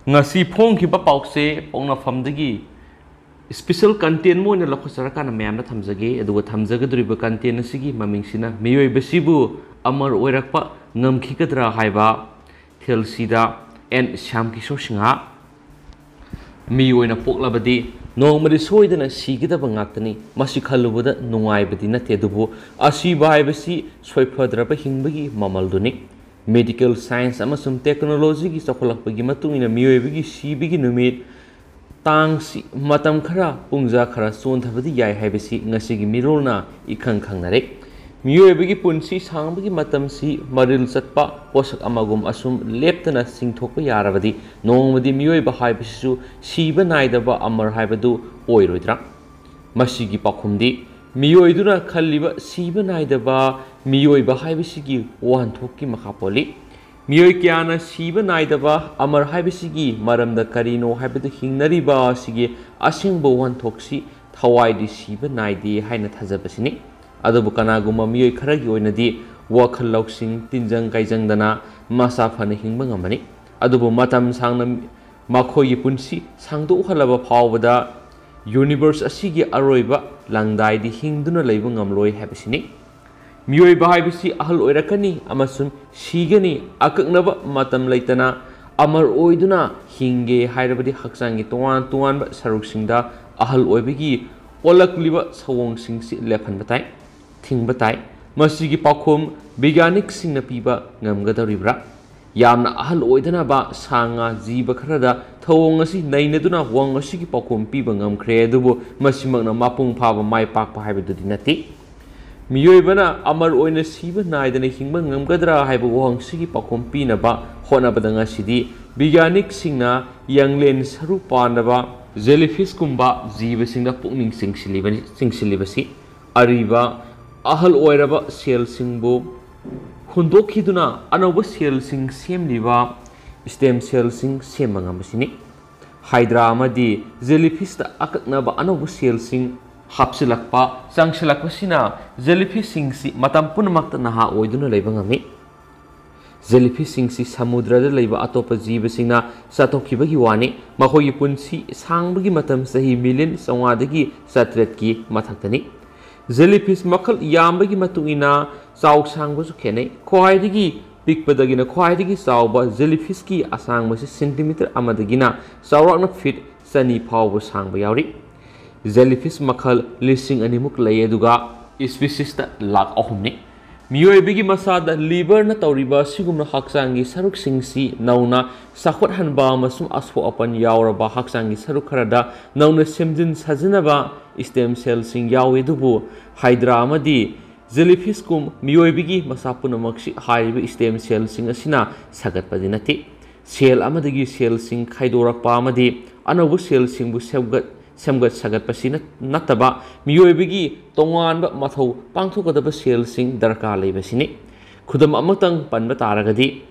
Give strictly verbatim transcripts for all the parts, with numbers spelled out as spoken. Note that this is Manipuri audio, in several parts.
ꯉꯁꯤ ꯐꯣꯡꯈꯤꯕ ꯄꯥꯎꯁꯦ ꯄꯣꯛꯅꯐꯝꯗꯒꯤ special content ꯑꯃ ꯑꯣꯏꯅ ꯂꯧꯈꯠꯆꯔꯀꯥꯟꯗ ꯃꯌꯥꯝꯗ ꯊꯝꯖꯒꯦ꯫ ꯑꯗꯨꯒ ꯊꯝꯖꯒꯗꯧꯔꯤꯕ content ꯑꯁꯤꯒꯤ ꯃꯃꯤꯡꯁꯤꯅ ꯃꯤꯑꯣꯏꯕꯁꯤꯕꯨ ꯑꯃꯔ ꯑꯣꯏꯔꯛꯄ ꯉꯝꯈꯤꯒꯗ꯭ꯔꯥ ꯍꯥꯏꯕ꯫ ꯊꯦꯜꯁꯤꯗ ꯑꯦꯟ ꯁ꯭ꯌꯥꯝ ꯀꯤꯁꯣꯔ ꯁꯤꯡꯍ꯫ ꯃꯤ ꯑꯣꯏꯅ ꯄꯣꯛꯂꯕꯗꯤ ꯅꯣꯡꯃꯗꯤ ꯁꯣꯏꯗꯅ ꯁꯤꯒꯗꯕ ꯉꯥꯛꯇꯅꯤ꯫ ꯃꯁꯤ ꯈꯜꯂꯨꯕꯗ ꯅꯨꯡꯉꯥꯏꯕꯗꯤ ꯅꯠꯇꯦ, ꯑꯗꯨꯕꯨ ꯑꯁꯤꯕ ꯍꯥꯏꯕꯁꯤ ꯁꯣꯏꯐꯗ꯭ꯔꯕ ꯍꯤꯡꯕꯒꯤ ꯃꯃꯜꯗꯨꯅꯤ꯫ Medical science ꯑꯃꯁꯨꯡ technologyꯒꯤ ꯆꯥꯎꯈꯠꯂꯛꯄꯒꯤ ꯃꯇꯨꯡ ꯏꯟꯅ ꯃꯤꯑꯣꯏꯕꯒꯤ ꯁꯤꯕꯒꯤ ꯅꯨꯃꯤꯠ ꯇꯥꯡꯁꯤ ꯃꯇꯝ ꯈꯔ, ꯄꯨꯡꯖꯥ ꯈꯔ ꯆꯣꯟꯊꯕꯗꯤ ꯌꯥꯏ ꯍꯥꯏꯕꯁꯤ ꯉꯁꯤꯒꯤ ꯃꯤꯔꯣꯜꯅ ꯏꯈꯪ ꯈꯪꯅꯔꯦ꯫ ꯃꯤꯑꯣꯏꯕꯒꯤ ꯄꯨꯟꯁꯤ ꯁꯥꯡꯕꯒꯤ ꯃꯇꯝꯁꯤ ꯃꯔꯤꯜ ꯆꯠꯄ ꯄꯣꯠꯁꯛ ꯑꯃꯒꯨꯝ ꯑꯁꯨꯝ ꯂꯦꯞꯇꯅ ꯆꯤꯡꯊꯣꯛꯄ ꯌꯥꯔꯕꯗꯤ, ꯅꯣꯡꯃꯗꯤ ꯃꯤꯑꯣꯏꯕ ꯍꯥꯏꯕꯁꯤꯁꯨ ꯁꯤꯕ ꯅꯥꯏꯗꯕ ꯑꯃꯔ ꯍꯥꯏꯕꯗꯨ ꯑꯣꯏꯔꯣꯏꯗ꯭ꯔꯥ? ꯃꯁꯤꯒꯤ ꯄꯥꯎꯈꯨꯝꯗꯤ ꯃꯤꯑꯣꯏꯗꯨꯅ ꯈꯜꯂꯤꯕ ꯁꯤꯕ ꯅꯥꯏꯗꯕ ꯃꯤꯑꯣꯏꯕ ꯍꯥꯏꯕꯁꯤꯒꯤ ꯋꯥꯍꯟꯊꯣꯛꯀꯤ ꯃꯈꯥ ꯄꯣꯜꯂꯤ꯫ ꯃꯤꯑꯣꯏ ꯀꯌꯥꯅ ꯁꯤꯕ ꯅꯥꯏꯗꯕ ꯑꯃꯔ ꯍꯥꯏꯕꯁꯤꯒꯤ ꯃꯔꯝꯗ ꯀꯔꯤꯅꯣ ꯍꯥꯏꯕꯗꯨ ꯍꯤꯡꯅꯔꯤꯕ ꯑꯁꯤꯒꯤ ꯑꯁꯦꯡꯕ ꯋꯥꯍꯟꯊꯣꯛꯁꯤ ꯊꯋꯥꯏꯗꯤ ꯁꯤꯕ ꯅꯥꯏꯗꯦ ꯍꯥꯏꯅ ꯊꯥꯖꯕꯁꯤꯅꯤ꯫ ꯑꯗꯨꯕꯨ ꯀꯅꯥꯒꯨꯝꯕ ꯃꯤꯑꯣꯏ ꯈꯔꯒꯤ ꯑꯣꯏꯅꯗꯤ ꯋꯥꯈꯜ ꯂꯧꯁꯤꯡ ꯇꯤꯟꯖꯪ ꯀꯥꯏꯖꯪꯗꯅ ꯃꯁꯥ ꯐꯅ ꯍꯤꯡꯕ ꯉꯝꯕꯅꯤ꯫ ꯑꯗꯨꯕꯨ ꯃꯇꯝ ꯁꯥꯡꯅ ꯃꯈꯣꯏꯒꯤ ꯄꯨꯟꯁꯤ ꯁꯥꯡꯗꯣꯛꯍꯜꯂꯕ ꯐꯥꯎꯕꯗ universe ꯑꯁꯤꯒꯤ ꯑꯔꯣꯏꯕ ꯂꯪꯗꯥꯏꯗꯤ ꯍꯤꯡꯗꯨꯅ ꯂꯩꯕ ꯉꯝꯂꯣꯏ ꯍꯥꯏꯕꯁꯤꯅꯤ꯫ ꯃꯤꯑꯣꯏꯕ ꯍꯥꯏꯕꯁꯤ ꯑꯍꯜ ꯑꯣꯏꯔꯛꯀꯅꯤ ꯑꯃꯁꯨꯡ ꯁꯤꯒꯅꯤ꯫ ꯑꯀꯛꯅꯕ ꯃꯇꯝ ꯂꯩꯇꯅ ꯑꯃꯔ ꯑꯣꯏꯗꯨꯅ ꯍꯤꯡꯒꯦ ꯍꯥꯏꯔꯕꯗꯤ ꯍꯛꯆꯥꯡꯒꯤ ꯇꯣꯉꯥꯟ ꯇꯣꯉꯥꯟꯕ ꯁꯔꯨꯛꯁꯤꯡꯗ ꯑꯍꯜ ꯑꯣꯏꯕꯒꯤ ꯑꯣꯜꯂꯛꯂꯤꯕ ꯁꯑꯣꯡꯁꯤꯡꯁꯤ ꯂꯦꯞꯍꯟꯕ ꯇꯥꯏ, ꯊꯤꯡꯕ ꯇꯥꯏ꯫ ꯃꯁꯤꯒꯤ ꯄꯥꯎꯈꯨꯝ ꯕꯤꯒ꯭ꯌꯥꯅꯤꯛꯁꯤꯡꯅ ꯄꯤꯕ ꯉꯝꯒꯗꯧꯔꯤꯕ꯭ꯔꯥ? ꯌꯥꯝꯅ ꯑꯍꯜ ꯑꯣꯏꯗꯅꯕ ꯁꯥ ꯉꯥ ꯖꯤꯕ ꯈꯔꯗ ꯊꯧꯑꯣꯡ ꯑꯁꯤ ꯅꯩꯅꯗꯨꯅ ꯋꯥꯍꯪ ꯑꯁꯤꯒꯤ ꯄꯥꯎꯈꯨꯝ ꯄꯤꯕ ꯉꯝꯈ꯭ꯔꯦ, ꯑꯗꯨꯕꯨ ꯃꯁꯤꯃꯛꯅ ꯃꯄꯨꯡ ꯐꯥꯕ ꯃꯥꯏ ꯄꯥꯛꯄ ꯍꯥꯏꯕꯗꯨꯗꯤ ꯅꯠꯇꯦ꯫ ꯃꯤꯑꯣꯏꯕꯅ ꯑꯃꯔ ꯑꯣꯏꯅ ꯁꯤꯕ ꯅꯥꯏꯗꯅ ꯍꯤꯡꯕ ꯉꯝꯒꯗ꯭ꯔꯥ ꯍꯥꯏꯕ ꯋꯥꯍꯪꯁꯤꯒꯤ ꯄꯥꯎꯈꯨꯝ ꯄꯤꯅꯕ ꯍꯣꯠꯅꯕꯗ ꯉꯁꯤꯗꯤ ꯕꯤꯒ꯭ꯌꯥꯅꯤꯛꯁꯤꯡꯅ ꯌꯥꯡꯂꯦꯟ ꯁꯔꯨ ꯄꯥꯟꯗꯕ ꯖꯦꯂꯤꯐꯤꯁꯀꯨꯝꯕ ꯖꯤꯕꯁꯤꯡꯗ ꯄꯨꯛꯅꯤꯡ ꯆꯤꯡꯁꯤꯜꯂꯤꯕꯅꯤ, ꯆꯤꯡꯁꯤꯜꯂꯤꯕꯁꯤ ꯑꯔꯤꯕ ꯑꯍꯜ ꯑꯣꯏꯔꯕ ꯁꯦꯜꯁꯤꯡꯕꯨ ꯍꯨꯟꯗꯣꯛꯈꯤꯗꯨꯅ ꯑꯅꯧꯕ ꯁꯦꯜꯁꯤꯡ ꯁꯦꯝꯂꯤꯕ stem cellꯁꯤꯡ ꯁꯦꯝꯕ ꯉꯝꯕꯁꯤꯅꯤ꯫ ꯍꯥꯏꯗ꯭ꯔꯥ ꯑꯃꯗꯤ ꯖꯦꯂꯤꯐꯤꯁꯇ ꯑꯀꯛꯅꯕ ꯑꯅꯧꯕ ꯁꯦꯜꯁꯤꯡ ꯍꯥꯞꯆꯤꯜꯂꯛꯄ, ꯆꯪꯁꯤꯜꯂꯛꯄꯁꯤꯅ ꯖꯦꯂꯤꯐꯤꯁꯁꯤꯡꯁꯤ ꯃꯇꯝ ꯄꯨꯝꯅꯃꯛꯇ ꯅꯍꯥ ꯑꯣꯏꯗꯨꯅ ꯂꯩꯕ ꯉꯝꯃꯤ꯫ Jellyfishꯁꯤꯡꯁꯤ ꯁꯃꯨꯗ꯭ꯔꯗ ꯂꯩꯕ ꯑꯇꯣꯞꯄ ꯖꯤꯕꯁꯤꯡꯅ ꯆꯥꯊꯣꯛꯈꯤꯕꯒꯤ ꯋꯥꯅꯤ꯫ ꯃꯈꯣꯏꯒꯤ ꯄꯨꯟꯁꯤ ꯁꯥꯡꯕꯒꯤ ꯃꯇꯝ ꯆꯍꯤ ꯃꯤꯂꯤꯌꯟ ꯆꯥꯝꯃꯉꯥꯗꯒꯤ ꯆꯥꯇ꯭ꯔꯦꯠꯀꯤ ꯃꯊꯛꯇꯅꯤ꯫ Jellyfish ꯃꯈꯜ ꯌꯥꯝꯕꯒꯤ ꯃꯇꯨꯡ ꯏꯟꯅ ꯆꯥꯎ ꯁꯥꯡꯕꯁꯨ ꯈꯦꯠꯅꯩ꯫ ꯈ꯭ꯋꯥꯏꯗꯒꯤ ꯄꯤꯛꯄꯗꯒꯤꯅ ꯈ꯭ꯋꯥꯏꯗꯒꯤ ꯆꯥꯎꯕ jellyfishꯀꯤ ꯑꯁꯥꯡꯕꯁꯤ ꯁꯦꯟꯇꯤꯃꯤꯇꯔ ꯑꯃꯗꯒꯤꯅ ꯆꯥꯎꯔꯥꯛꯅ ꯐꯤꯠ ꯆꯅꯤ ꯐꯥꯎꯕ ꯁꯥꯡꯕ ꯌꯥꯎꯔꯤ꯫ Jellyfish ꯃꯈꯜ ꯂꯤꯁꯤꯡ ꯑꯅꯤꯃꯨꯛ ꯂꯩ, ꯑꯗꯨꯒ speciesꯇ ꯂꯥꯈ ꯑꯍꯨꯝꯅꯤ꯫ ꯃꯤꯑꯣꯏꯕꯒꯤ ꯃꯁꯥꯗ liverꯅ ꯇꯧꯔꯤꯕ ꯑꯁꯤꯒꯨꯝꯅ ꯍꯛꯆꯥꯡꯒꯤ ꯁꯔꯨꯛꯁꯤꯡꯁꯤ ꯅꯧꯅ ꯆꯥꯎꯈꯠꯍꯟꯕ ꯑꯃꯁꯨꯡ ꯑꯁꯣꯛ ꯑꯄꯟ ꯌꯥꯎꯔꯕ ꯍꯛꯆꯥꯡꯒꯤ ꯁꯔꯨꯛ ꯈꯔꯗ ꯅꯧꯅ ꯁꯦꯝꯖꯤꯟ ꯁꯥꯖꯤꯟꯅꯕ stem cellꯁꯤꯡ ꯌꯥꯎꯏ, ꯑꯗꯨꯕꯨ hydra ꯑꯃꯗꯤ jellyfishꯀꯨꯝ ꯃꯤꯑꯣꯏꯕꯒꯤ ꯃꯁꯥ ꯄꯨꯝꯅꯃꯛꯁꯤ ꯍꯥꯏꯔꯤꯕ stem cellꯁꯤꯡ ꯑꯁꯤꯅ ꯁꯥꯒꯠꯄꯗꯤ ꯅꯠꯇꯦ꯫ Cell ꯑꯃꯗꯒꯤ cellꯁꯤꯡ ꯈꯥꯏꯗꯣꯔꯛꯄ ꯑꯃꯗꯤ ꯑꯅꯧꯕ cellꯁꯤꯡꯕꯨ ꯁꯦꯝꯒꯠ, ꯁꯦꯝꯒꯠ ꯁꯥꯒꯠꯄꯁꯤ ꯅꯠ-, ꯅꯠꯇꯕ ꯃꯤꯑꯣꯏꯕꯒꯤ ꯇꯣꯉꯥꯟꯕ ꯃꯊꯧ ꯄꯥꯡꯊꯣꯛꯀꯗꯕ cellꯁꯤꯡ ꯗꯔꯀꯥꯔ ꯂꯩꯕꯁꯤꯅꯤ꯫ ꯈꯨꯗꯝ ꯑꯃꯇꯪ ꯄꯟꯕ ꯇꯥꯔꯒꯗꯤ,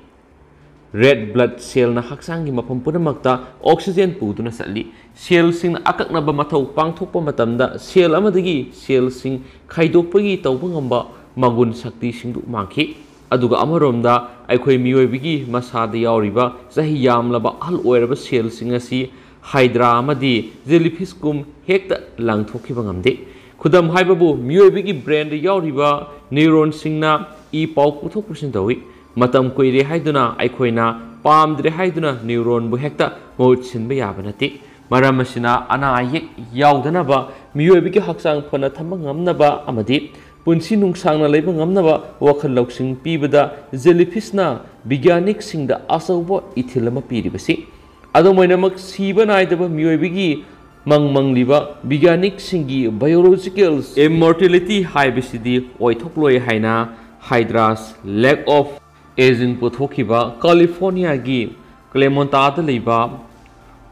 red blood cellꯅ ꯍꯛꯆꯥꯡꯒꯤ ꯃꯐꯝ ꯄꯨꯝꯅꯃꯛꯇ oxygen ꯄꯨꯗꯨꯅ ꯆꯠꯂꯤ꯫ Cellꯁꯤꯡꯅ ꯑꯀꯛꯅꯕ ꯃꯊꯧ ꯄꯥꯡꯊꯣꯛꯄ ꯃꯇꯝꯗ cell ꯑꯃꯗꯒꯤ cellꯁꯤꯡ ꯈꯥꯏꯗꯣꯛꯄꯒꯤ ꯇꯧꯕ ꯉꯝꯕ ꯃꯒꯨꯟ ꯁꯛꯇꯤꯁꯤꯡꯗꯨ ꯃꯥꯡꯈꯤ꯫ ꯑꯗꯨꯒ ꯑꯃꯔꯣꯝꯗ ꯑꯩꯈꯣꯏ ꯃꯤꯑꯣꯏꯕꯒꯤ ꯃꯁꯥꯗ ꯌꯥꯎꯔꯤꯕ ꯆꯍꯤ ꯌꯥꯝꯂꯕ ꯑꯍꯜ ꯑꯣꯏꯔꯕ cellꯁꯤꯡ ꯑꯁꯤ hydra ꯑꯃꯗꯤ jellyfishꯀꯨꯝ ꯍꯦꯛꯇ ꯂꯪꯊꯣꯛꯈꯤꯕ ꯉꯝꯗꯦ꯫ ꯈꯨꯗꯝ ꯍꯥꯏꯕꯕꯨ ꯃꯤꯑꯣꯏꯕꯒꯤ brainꯗ ꯌꯥꯎꯔꯤꯕ neuronꯁꯤꯡꯅ ꯏ ꯄꯥꯎ ꯄꯨꯊꯣꯛ ꯄꯨꯁꯤꯟ ꯇꯧꯏ꯫ ꯃꯇꯝ ꯀꯨꯏꯔꯦ ꯍꯥꯏꯗꯨꯅ ꯑꯩꯈꯣꯏꯅ ꯄꯥꯝꯗ꯭ꯔꯦ ꯍꯥꯏꯗꯨꯅ neuronꯕꯨ ꯍꯦꯛꯇ ꯃꯍꯨꯠ ꯁꯤꯟꯕ ꯌꯥꯕ ꯅꯠꯇꯦ꯫ ꯃꯔꯝ ꯑꯁꯤꯅ ꯑꯅꯥ ꯑꯌꯦꯛ ꯌꯥꯎꯗꯅꯕ, ꯃꯤꯑꯣꯏꯕꯒꯤ ꯍꯛꯆꯥꯡ ꯐꯅ ꯊꯝꯕ ꯉꯝꯅꯕ ꯑꯃꯗꯤ ꯄꯨꯟꯁꯤ ꯅꯨꯡꯁꯥꯡꯅ ꯂꯩꯕ ꯉꯝꯅꯕ ꯋꯥꯈꯜ ꯂꯧꯁꯤꯡ ꯄꯤꯕꯗ jellyfishꯅ ꯕꯤꯒ꯭ꯌꯥꯅꯤꯛꯁꯤꯡꯗ ꯑꯆꯧꯕ ꯏꯊꯤꯜ ꯑꯃ ꯄꯤꯔꯤꯕꯁꯤ꯫ ꯑꯗꯨꯝ ꯑꯣꯏꯅꯃꯛ, ꯁꯤꯕ ꯅꯥꯏꯗꯕ ꯃꯤꯑꯣꯏꯕꯒꯤ ꯃꯪ ꯃꯪꯂꯤꯕ ꯕꯤꯒ꯭ꯌꯥꯅꯤꯛꯁꯤꯡꯒꯤ biological immortality ꯍꯥꯏꯕꯁꯤꯗꯤ ꯑꯣꯏꯊꯣꯛꯂꯣꯏ ꯍꯥꯏꯅ hydras lack of aging ꯄꯨꯊꯣꯛꯈꯤꯕ ꯀꯥꯂꯤꯐꯣꯔꯅꯤꯌꯥꯒꯤ ꯀ꯭ꯂꯦꯃꯣꯟꯇꯥꯗ ꯂꯩꯕ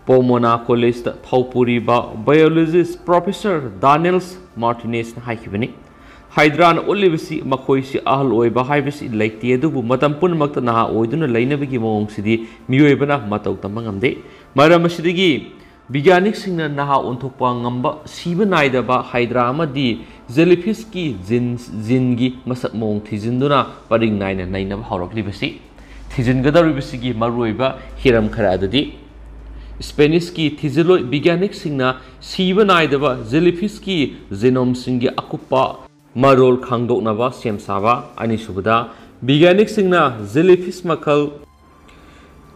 ꯄꯣꯃꯣꯅꯥ ꯀꯣꯂꯦꯖꯇ ꯊꯧꯄꯨꯔꯤꯕ biologist professor Daniel Martinezꯅ ꯍꯥꯏꯈꯤꯕꯅꯤ꯫ Hydraꯅ ꯎꯠꯂꯤꯕꯁꯤ ꯃꯈꯣꯏꯁꯤ ꯑꯍꯜ ꯑꯣꯏꯕ ꯍꯥꯏꯕꯁꯤ ꯂꯩꯇꯦ, ꯑꯗꯨꯕꯨ ꯃꯇꯝ ꯄꯨꯝꯅꯃꯛꯇ ꯅꯍꯥ ꯑꯣꯏꯗꯨꯅ ꯂꯩꯅꯕꯒꯤ ꯃꯑꯣꯡꯁꯤꯗꯤ ꯃꯤꯑꯣꯏꯕꯅ ꯃꯇꯧ ꯇꯝꯕ ꯉꯝꯗꯦ꯫ ꯃꯔꯝ ꯑꯁꯤꯗꯒꯤ ꯕꯤꯒ꯭ꯌꯥꯅꯤꯛꯁꯤꯡꯅ ꯅꯍꯥ ꯑꯣꯟꯊꯣꯛꯄ ꯉꯝꯕ ꯁꯤꯕ ꯅꯥꯏꯗꯕ hydra ꯑꯃꯗꯤ jellyfishꯀꯤ genes, geneꯒꯤ ꯃꯁꯛ ꯃꯑꯣꯡ ꯊꯤꯖꯤꯟꯗꯨꯅ ꯄꯔꯤꯡ ꯅꯥꯏꯅ ꯅꯩꯅꯕ ꯍꯧꯔꯛꯂꯤꯕꯁꯤ꯫ ꯊꯤꯖꯤꯟꯒꯗꯧꯔꯤꯕꯁꯤꯒꯤ ꯃꯔꯨꯑꯣꯏꯕ ꯍꯤꯔꯝ ꯈꯔ ꯑꯗꯨꯗꯤ, ꯁ꯭ꯄꯦꯅꯤꯁꯀꯤ ꯊꯤꯖꯤꯜꯂꯣꯏ ꯕꯤꯒ꯭ꯌꯥꯅꯤꯛꯁꯤꯡꯅ ꯁꯤꯕ ꯅꯥꯏꯗꯕ ꯖꯦꯂꯤꯐꯤꯁꯀꯤ ꯖꯤꯅꯣꯝꯁꯤꯡꯒꯤ ꯑꯀꯨꯞꯄ ꯃꯔꯣꯜ ꯈꯪꯗꯣꯛꯅꯕ ꯁꯦꯝ ꯁꯥꯕ꯫ ꯑꯅꯤꯁꯨꯕꯗ, ꯕꯤꯒ꯭ꯌꯥꯅꯤꯛꯁꯤꯡꯅ ꯖꯦꯂꯤꯐꯤꯁ ꯃꯈꯜ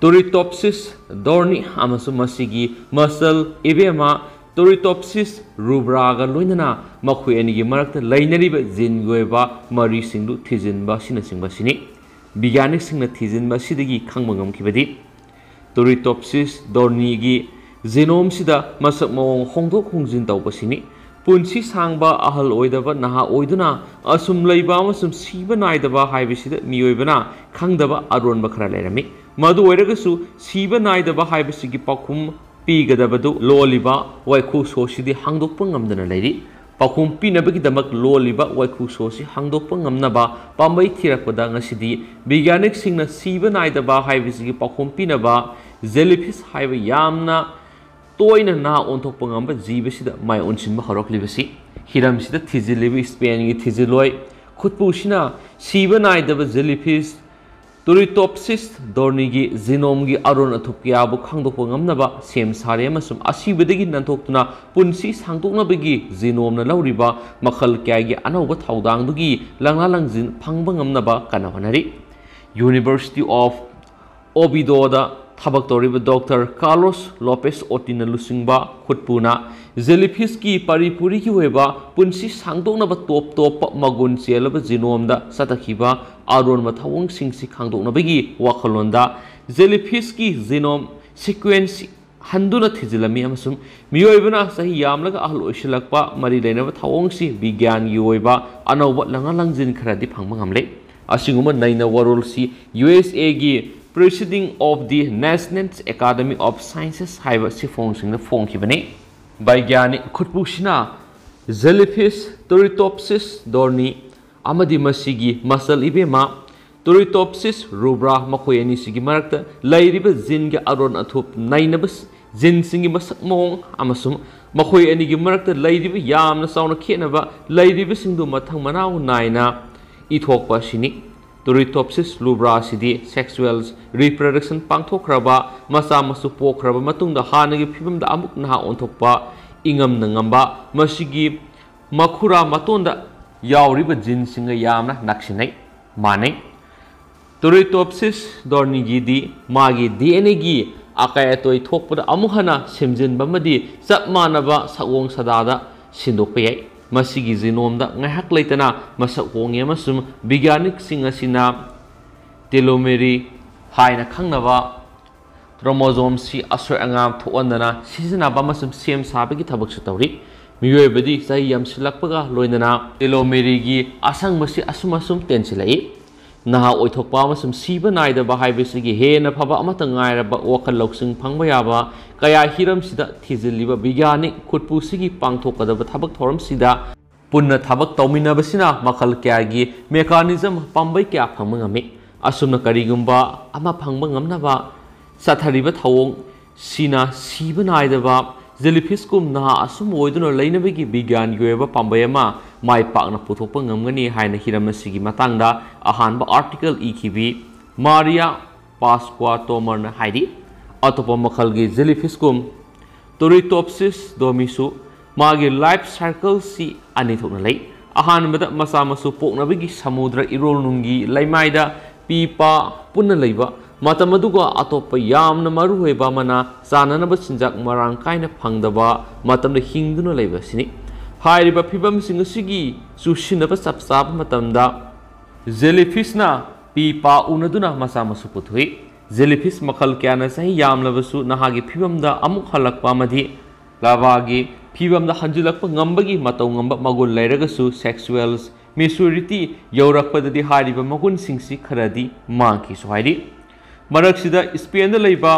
ꯇꯨꯔꯤꯇꯣꯞꯁꯤꯁ ꯗꯣꯔꯅꯤ ꯑꯃꯁꯨꯡ ꯃꯁꯤꯒꯤ ꯃꯆꯜ ꯏꯕꯦꯝꯃ ꯇꯨꯔꯤꯇꯣꯞꯁꯤꯁ ꯔꯨꯕ꯭ꯔꯥꯒ ꯂꯣꯏꯅꯅ ꯃꯈꯣꯏ ꯑꯅꯤꯒꯤ ꯃꯔꯛꯇ ꯂꯩꯅꯔꯤꯕ ꯖꯤꯟꯒꯤ ꯑꯣꯏꯕ ꯃꯔꯤꯁꯤꯡꯗꯨ ꯊꯤꯖꯤꯟꯕ ꯑꯁꯤꯅꯆꯤꯡꯕꯁꯤꯅꯤ꯫ ꯕꯤꯒ꯭ꯌꯥꯅꯤꯛꯁꯤꯡꯅ ꯊꯤꯖꯤꯟꯕ ꯑꯁꯤꯗꯒꯤ ꯈꯪꯕ ꯉꯝꯈꯤꯕꯗꯤ, ꯇꯨꯔꯤꯇꯣꯞꯁꯤꯁ ꯗꯣꯔꯅꯤꯒꯤ ꯖꯤꯅꯣꯝꯁꯤꯗ ꯃꯁꯛ ꯃꯑꯣꯡ ꯍꯣꯡꯗꯣꯛ ꯍꯣꯡꯖꯤꯟ ꯇꯧꯕꯁꯤꯅꯤ꯫ ꯄꯨꯟꯁꯤ ꯁꯥꯡꯕ, ꯑꯍꯜ ꯑꯣꯏꯗꯕ, ꯅꯍꯥ ꯑꯣꯏꯗꯨꯅ ꯑꯁꯨꯝ ꯂꯩꯕ ꯑꯃꯁꯨꯡ ꯁꯤꯕ ꯅꯥꯏꯗꯕ ꯍꯥꯏꯕꯁꯤꯗ ꯃꯤꯑꯣꯏꯕꯅ ꯈꯪꯗꯕ ꯑꯔꯣꯟꯕ ꯈꯔ ꯂꯩꯔꯝꯃꯤ꯫ ꯃꯗꯨ ꯑꯣꯏꯔꯒꯁꯨ, ꯁꯤꯕ ꯅꯥꯏꯗꯕ ꯍꯥꯏꯕꯁꯤꯒꯤ ꯄꯥꯎꯈꯨꯝ ꯄꯤꯒꯗꯕꯗꯨ ꯂꯣꯜꯂꯤꯕ ꯋꯥꯏꯈꯨ ꯁꯣꯁꯤꯗꯤ ꯍꯥꯡꯗꯣꯛꯄ ꯉꯝꯗꯅ ꯂꯩꯔꯤ꯫ ꯄꯥꯎꯈꯨꯝ ꯄꯤꯅꯕꯒꯤꯗꯃꯛ ꯂꯣꯜꯂꯤꯕ ꯋꯥꯏꯈꯨ ꯁꯣꯁꯤ ꯍꯥꯡꯗꯣꯛꯄ ꯉꯝꯅꯕ ꯄꯥꯝꯕꯩ ꯊꯤꯔꯛꯄꯗ, ꯉꯁꯤꯗꯤ ꯕꯤꯒ꯭ꯌꯥꯅꯤꯛꯁꯤꯡꯅ ꯁꯤꯕ ꯅꯥꯏꯗꯕ ꯍꯥꯏꯕꯁꯤꯒꯤ ꯄꯥꯎꯈꯨꯝ ꯄꯤꯅꯕ ꯖꯦꯂꯤꯐꯤꯁ ꯍꯥꯏꯕ ꯌꯥꯝꯅ ꯇꯣꯏꯅ ꯅꯥ ꯑꯣꯟꯊꯣꯛꯄ ꯉꯝꯕ ꯖꯤꯕꯁꯤꯗ ꯃꯥꯏ ꯑꯣꯟꯁꯤꯟꯕ ꯍꯧꯔꯛꯂꯤꯕꯁꯤ꯫ ꯍꯤꯔꯝꯁꯤꯗ ꯊꯤꯖꯤꯜꯂꯤꯕ ꯁ꯭ꯄꯦꯟꯒꯤ ꯊꯤꯖꯤꯜꯂꯣꯏ ꯈꯨꯠꯄꯨꯁꯤꯅ ꯁꯤꯕ ꯅꯥꯏꯗꯕ ꯖꯦꯂꯤꯐꯤꯁ ꯇꯨꯔꯤꯇꯣꯞꯁꯤꯁ ꯗꯣꯔꯅꯤꯒꯤ ꯖꯤꯅꯣꯝꯒꯤ ꯑꯔꯣꯟ ꯑꯊꯨꯞ ꯀꯌꯥꯕꯨ ꯈꯪꯗꯣꯛꯄ ꯉꯝꯅꯕ ꯁꯦꯝ ꯁꯥꯔꯦ, ꯑꯃꯁꯨꯡ ꯑꯁꯤꯕꯗꯒꯤ ꯅꯥꯟꯊꯣꯛꯇꯨꯅ ꯄꯨꯟꯁꯤ ꯁꯥꯡꯗꯣꯛꯅꯕꯒꯤ ꯖꯤꯅꯣꯝꯅ ꯂꯧꯔꯤꯕ ꯃꯈꯜ ꯀꯌꯥꯒꯤ ꯑꯅꯧꯕ ꯊꯧꯗꯥꯡꯗꯨꯒꯤ ꯂꯪꯂꯥ ꯂꯪꯖꯤꯟ ꯐꯪꯕ ꯉꯝꯅꯕ ꯀꯟꯅ ꯍꯣꯠꯅꯔꯤ꯫ University of Oviedoꯗ ꯊꯕꯛ ꯇꯧꯔꯤꯕ ꯗꯣꯛꯇꯔ ꯀꯥꯔꯂꯣꯁ ꯂꯣꯄꯦꯁ ꯑꯣꯇꯤꯅ ꯂꯨꯆꯤꯡꯕ ꯈꯨꯠꯄꯨꯅ ꯖꯦꯂꯤꯐꯤꯁꯀꯤ ꯄꯔꯤ ꯄꯨꯔꯤꯒꯤ ꯑꯣꯏꯕ ꯄꯨꯟꯁꯤ ꯁꯥꯡꯗꯣꯛꯅꯕ ꯇꯣꯞ ꯇꯣꯞꯄ ꯃꯒꯨꯟ ꯆꯦꯜꯂꯕ ꯖꯤꯅꯣꯝꯗ ꯆꯠꯊꯈꯤꯕ ꯑꯔꯣꯟꯕ ꯊꯧꯑꯣꯡꯁꯤꯡꯁꯤ ꯈꯪꯗꯣꯛꯅꯕꯒꯤ ꯋꯥꯈꯜꯂꯣꯟꯗ ꯖꯦꯂꯤꯐꯤꯁꯀꯤ ꯖꯤꯅꯣꯝ ꯁꯤꯀ꯭ꯋꯦꯟꯁ ꯍꯟꯗꯨꯅ ꯊꯤꯖꯤꯜꯂꯝꯃꯤ, ꯑꯃꯁꯨꯡ ꯃꯤꯑꯣꯏꯕꯅ ꯆꯍꯤ ꯌꯥꯝꯂꯒ ꯑꯍꯜ ꯑꯣꯏꯁꯤꯜꯂꯛꯄ ꯃꯔꯤ ꯂꯩꯅꯕ ꯊꯧꯑꯣꯡꯁꯤ ꯕꯤꯒ꯭ꯌꯥꯟꯒꯤ ꯑꯣꯏꯕ ꯑꯅꯧꯕ ꯂꯪꯂꯥ ꯂꯪꯖꯤꯟ ꯈꯔꯗꯤ ꯐꯪꯕ ꯉꯝꯂꯦ꯫ ꯑꯁꯤꯒꯨꯝꯕ ꯅꯩꯅ ꯋꯥꯔꯣꯜꯁꯤ ꯌꯨ ꯑꯦꯁ ꯑꯦꯒꯤ Proceeding of the National Academy of Sciences ꯍꯥꯏꯕ ꯁꯤꯐꯣꯡꯁꯤꯡꯗ ꯐꯣꯡꯈꯤꯕꯅꯤ꯫ ꯕꯩꯒ꯭ꯌꯥꯅꯤꯛ ꯈꯨꯠꯄꯨꯁꯤꯅ ꯖꯦꯂꯤꯐꯤꯁ ꯇꯨꯔꯤꯇꯣꯞꯁꯤꯁ ꯗꯣꯔꯅꯤ ꯑꯃꯗꯤ ꯃꯁꯤꯒꯤ ꯃꯆꯜ ꯏꯕꯦꯝꯃ ꯇꯨꯔꯤꯇꯣꯞꯁꯤꯁ ꯔꯨꯕ꯭ꯔꯥ, ꯃꯈꯣꯏ ꯑꯅꯤꯁꯤꯒꯤ ꯃꯔꯛꯇ ꯂꯩꯔꯤꯕ ꯖꯤꯟꯒꯤ ꯑꯔꯣꯟ ꯑꯊꯨꯞ ꯅꯩꯅꯕ, ꯖꯤꯟꯁꯤꯡꯒꯤ ꯃꯁꯛ ꯃꯑꯣꯡ ꯑꯃꯁꯨꯡ ꯃꯈꯣꯏ ꯑꯅꯤꯒꯤ ꯃꯔꯛꯇ ꯂꯩꯔꯤꯕ ꯌꯥꯝꯅ ꯆꯥꯎꯅ ꯈꯦꯠꯅꯕ ꯂꯩꯔꯤꯕꯁꯤꯡꯗꯨ ꯃꯊꯪ ꯃꯅꯥꯎ ꯅꯥꯏꯅ ꯏꯊꯣꯛꯄ ꯑꯁꯤꯅꯤ꯫ Turritopsis rubra ꯑꯁꯤꯗꯤ sexual reproduction ꯄꯥꯡꯊꯣꯛꯈ꯭ꯔꯕ, ꯃꯆꯥ ꯃꯁꯨ ꯄꯣꯛꯈ꯭ꯔꯕ ꯃꯇꯨꯡꯗ ꯍꯥꯟꯅꯒꯤ ꯐꯤꯕꯝꯗ ꯑꯃꯨꯛ ꯅꯍꯥ ꯑꯣꯟꯊꯣꯛꯄ, ꯏꯉꯝꯅ ꯉꯝꯕ, ꯃꯁꯤꯒꯤ ꯃꯈꯨꯔꯥ ꯃꯇꯣꯟꯗ ꯌꯥꯎꯔꯤꯕ geneꯁꯤꯡꯒ ꯌꯥꯝꯅ ꯅꯛꯁꯤꯟꯅꯩ, ꯃꯥꯟꯅꯩ꯫ Turritopsis dornigiꯗꯤ ꯃꯥꯒꯤ DNAꯒꯤ ꯑꯀꯥꯏ ꯑꯇꯣꯏ ꯊꯣꯛꯄꯗ ꯑꯃꯨꯛ ꯍꯟꯅ ꯁꯦꯝꯖꯤꯟꯕ ꯑꯃꯗꯤ ꯆꯞ ꯃꯥꯟꯅꯕ ꯁꯛꯑꯣꯡ ꯁꯥꯗꯥꯗ ꯁꯤꯟꯗꯣꯛꯄ ꯌꯥꯏ꯫ ꯃꯁꯤꯒꯤ geneꯗ ꯉꯥꯏꯍꯥꯛ ꯂꯩꯇꯅ ꯃꯁꯛ ꯍꯣꯡꯉꯤ ꯑꯃꯁꯨꯡ ꯕꯤꯒ꯭ꯌꯥꯅꯤꯛꯁꯤꯡ ꯑꯁꯤꯅ telomere ꯍꯥꯏꯅ ꯈꯪꯅꯕ chromosomeꯁꯤ ꯑꯁꯣꯏ ꯑꯉꯥꯝ ꯊꯣꯛꯍꯟꯗꯅ ꯁꯤꯖꯤꯟꯅꯕ ꯑꯃꯁꯨꯡ ꯁꯦꯝ ꯁꯥꯕꯒꯤ ꯊꯕꯛꯁꯨ ꯇꯧꯔꯤ꯫ ꯃꯤꯑꯣꯏꯕꯗꯤ ꯆꯍꯤ ꯌꯥꯝꯁꯤꯜꯂꯛꯄꯒ ꯂꯣꯏꯅꯅ telomereꯒꯤ ꯑꯁꯪꯕꯁꯤ ꯑꯁꯨꯝ ꯑꯁꯨꯝ ꯇꯦꯟꯁꯤꯜꯂꯛꯏ꯫ ꯅꯍꯥ ꯑꯣꯏꯊꯣꯛꯄ ꯑꯃꯁꯨꯡ ꯁꯤꯕ ꯅꯥꯏꯗꯕ ꯍꯥꯏꯕꯁꯤꯒꯤ ꯍꯦꯟꯅ ꯐꯕ ꯑꯃꯠꯇ ꯉꯥꯏꯔꯕ ꯋꯥꯈꯜ ꯂꯧꯁꯤꯡ ꯐꯪꯕ ꯌꯥꯕ ꯀꯌꯥ ꯍꯤꯔꯝꯁꯤꯗ ꯊꯤꯖꯤꯜꯂꯤꯕ ꯕꯤꯒ꯭ꯌꯥꯅꯤꯛ ꯈꯨꯠꯄꯨꯁꯤꯒꯤ ꯄꯥꯡꯊꯣꯛꯀꯗꯕ ꯊꯕꯛ ꯊꯧꯔꯝꯁꯤꯗ ꯄꯨꯟꯅ ꯊꯕꯛ ꯇꯧꯃꯤꯟꯅꯕꯁꯤꯅ ꯃꯈꯜ ꯀꯌꯥꯒꯤ mechanism ꯄꯥꯝꯕꯩ ꯀꯌꯥ ꯐꯪꯕ ꯉꯝꯃꯤ꯫ ꯑꯁꯨꯝꯅ ꯀꯔꯤꯒꯨꯝꯕ ꯑꯃ ꯐꯪꯕ ꯉꯝꯅꯕ ꯆꯠꯊꯔꯤꯕ ꯊꯧꯑꯣꯡ ꯁꯤꯅ ꯁꯤꯕ ꯅꯥꯏꯗꯕ jellyfishꯀꯨꯝ ꯅꯍꯥ ꯑꯁꯨꯝ ꯑꯣꯏꯗꯨꯅ ꯂꯩꯅꯕꯒꯤ ꯕꯤꯒ꯭ꯌꯥꯟꯒꯤ ꯑꯣꯏꯕ ꯄꯥꯝꯕꯩ ꯑꯃ ꯃꯥꯏ ꯄꯥꯛꯅ ꯄꯨꯊꯣꯛꯄ ꯉꯝꯒꯅꯤ ꯍꯥꯏꯅ ꯍꯤꯔꯝ ꯑꯁꯤꯒꯤ ꯃꯇꯥꯡꯗ ꯑꯍꯥꯟꯕ article ꯏꯈꯤꯕꯤ Maria Pascua Tomerꯅ ꯍꯥꯏꯔꯤ꯫ ꯑꯇꯣꯞꯄ ꯃꯈꯜꯒꯤ jellyfishꯀꯨꯝ Turritopsis dormiꯁꯨ ꯃꯥꯒꯤ life cycleꯁꯤ ꯑꯅꯤ ꯊꯣꯛꯅ ꯂꯩ꯫ ꯑꯍꯥꯟꯕꯗ ꯃꯆꯥ ꯃꯁꯨ ꯄꯣꯛꯅꯕꯒꯤ ꯁꯃꯨꯗ꯭ꯔ ꯏꯔꯣꯜ ꯅꯨꯡꯒꯤ ꯂꯩꯃꯥꯏꯗ ꯄꯤ ꯄꯥ ꯄꯨꯟꯅ ꯂꯩꯕ ꯃꯇꯝ ꯑꯗꯨꯒ ꯑꯇꯣꯞꯄ ꯌꯥꯝꯅ ꯃꯔꯨꯑꯣꯏꯕ ꯑꯃꯅ ꯆꯥꯅꯅꯕ ꯆꯤꯟꯖꯥꯛ ꯃꯔꯥꯡ ꯀꯥꯏꯅ ꯐꯪꯗꯕ ꯃꯇꯝꯗ ꯍꯤꯡꯗꯨꯅ ꯂꯩꯕ ꯑꯁꯤꯅꯤ꯫ ꯍꯥꯏꯔꯤꯕ ꯐꯤꯚꯝꯁꯤꯡ ꯑꯁꯤꯒꯤ ꯆꯨꯁꯤꯟꯅꯕ ꯆꯞ ꯆꯥꯕ ꯃꯇꯝꯗ jellyfishꯅ ꯄꯤ ꯄꯥ ꯎꯅꯗꯨꯅ ꯃꯆꯥ ꯃꯁꯨ ꯄꯨꯊꯣꯛꯏ꯫ Jellyfish ꯃꯈꯜ ꯀꯌꯥꯅ ꯆꯍꯤ ꯌꯥꯝꯂꯕꯁꯨ ꯅꯍꯥꯒꯤ ꯐꯤꯚꯝꯗ ꯑꯃꯨꯛ ꯍꯜꯂꯛꯄ ꯑꯃꯗꯤ larvaꯒꯤ ꯐꯤꯚꯝꯗ ꯍꯟꯖꯤꯜꯂꯛꯄ ꯉꯝꯕꯒꯤ ꯃꯇꯧ ꯉꯝꯕ ꯃꯒꯨꯟ ꯂꯩꯔꯒꯁꯨ sexual maturity ꯌꯧꯔꯛꯄꯗꯗꯤ ꯍꯥꯏꯔꯤꯕ ꯃꯒꯨꯟꯁꯤꯡꯁꯤ ꯈꯔꯗꯤ ꯃꯥꯡꯈꯤꯁꯨ ꯍꯥꯏꯔꯤ꯫ ꯃꯔꯛꯁꯤꯗ Spainꯗ ꯂꯩꯕ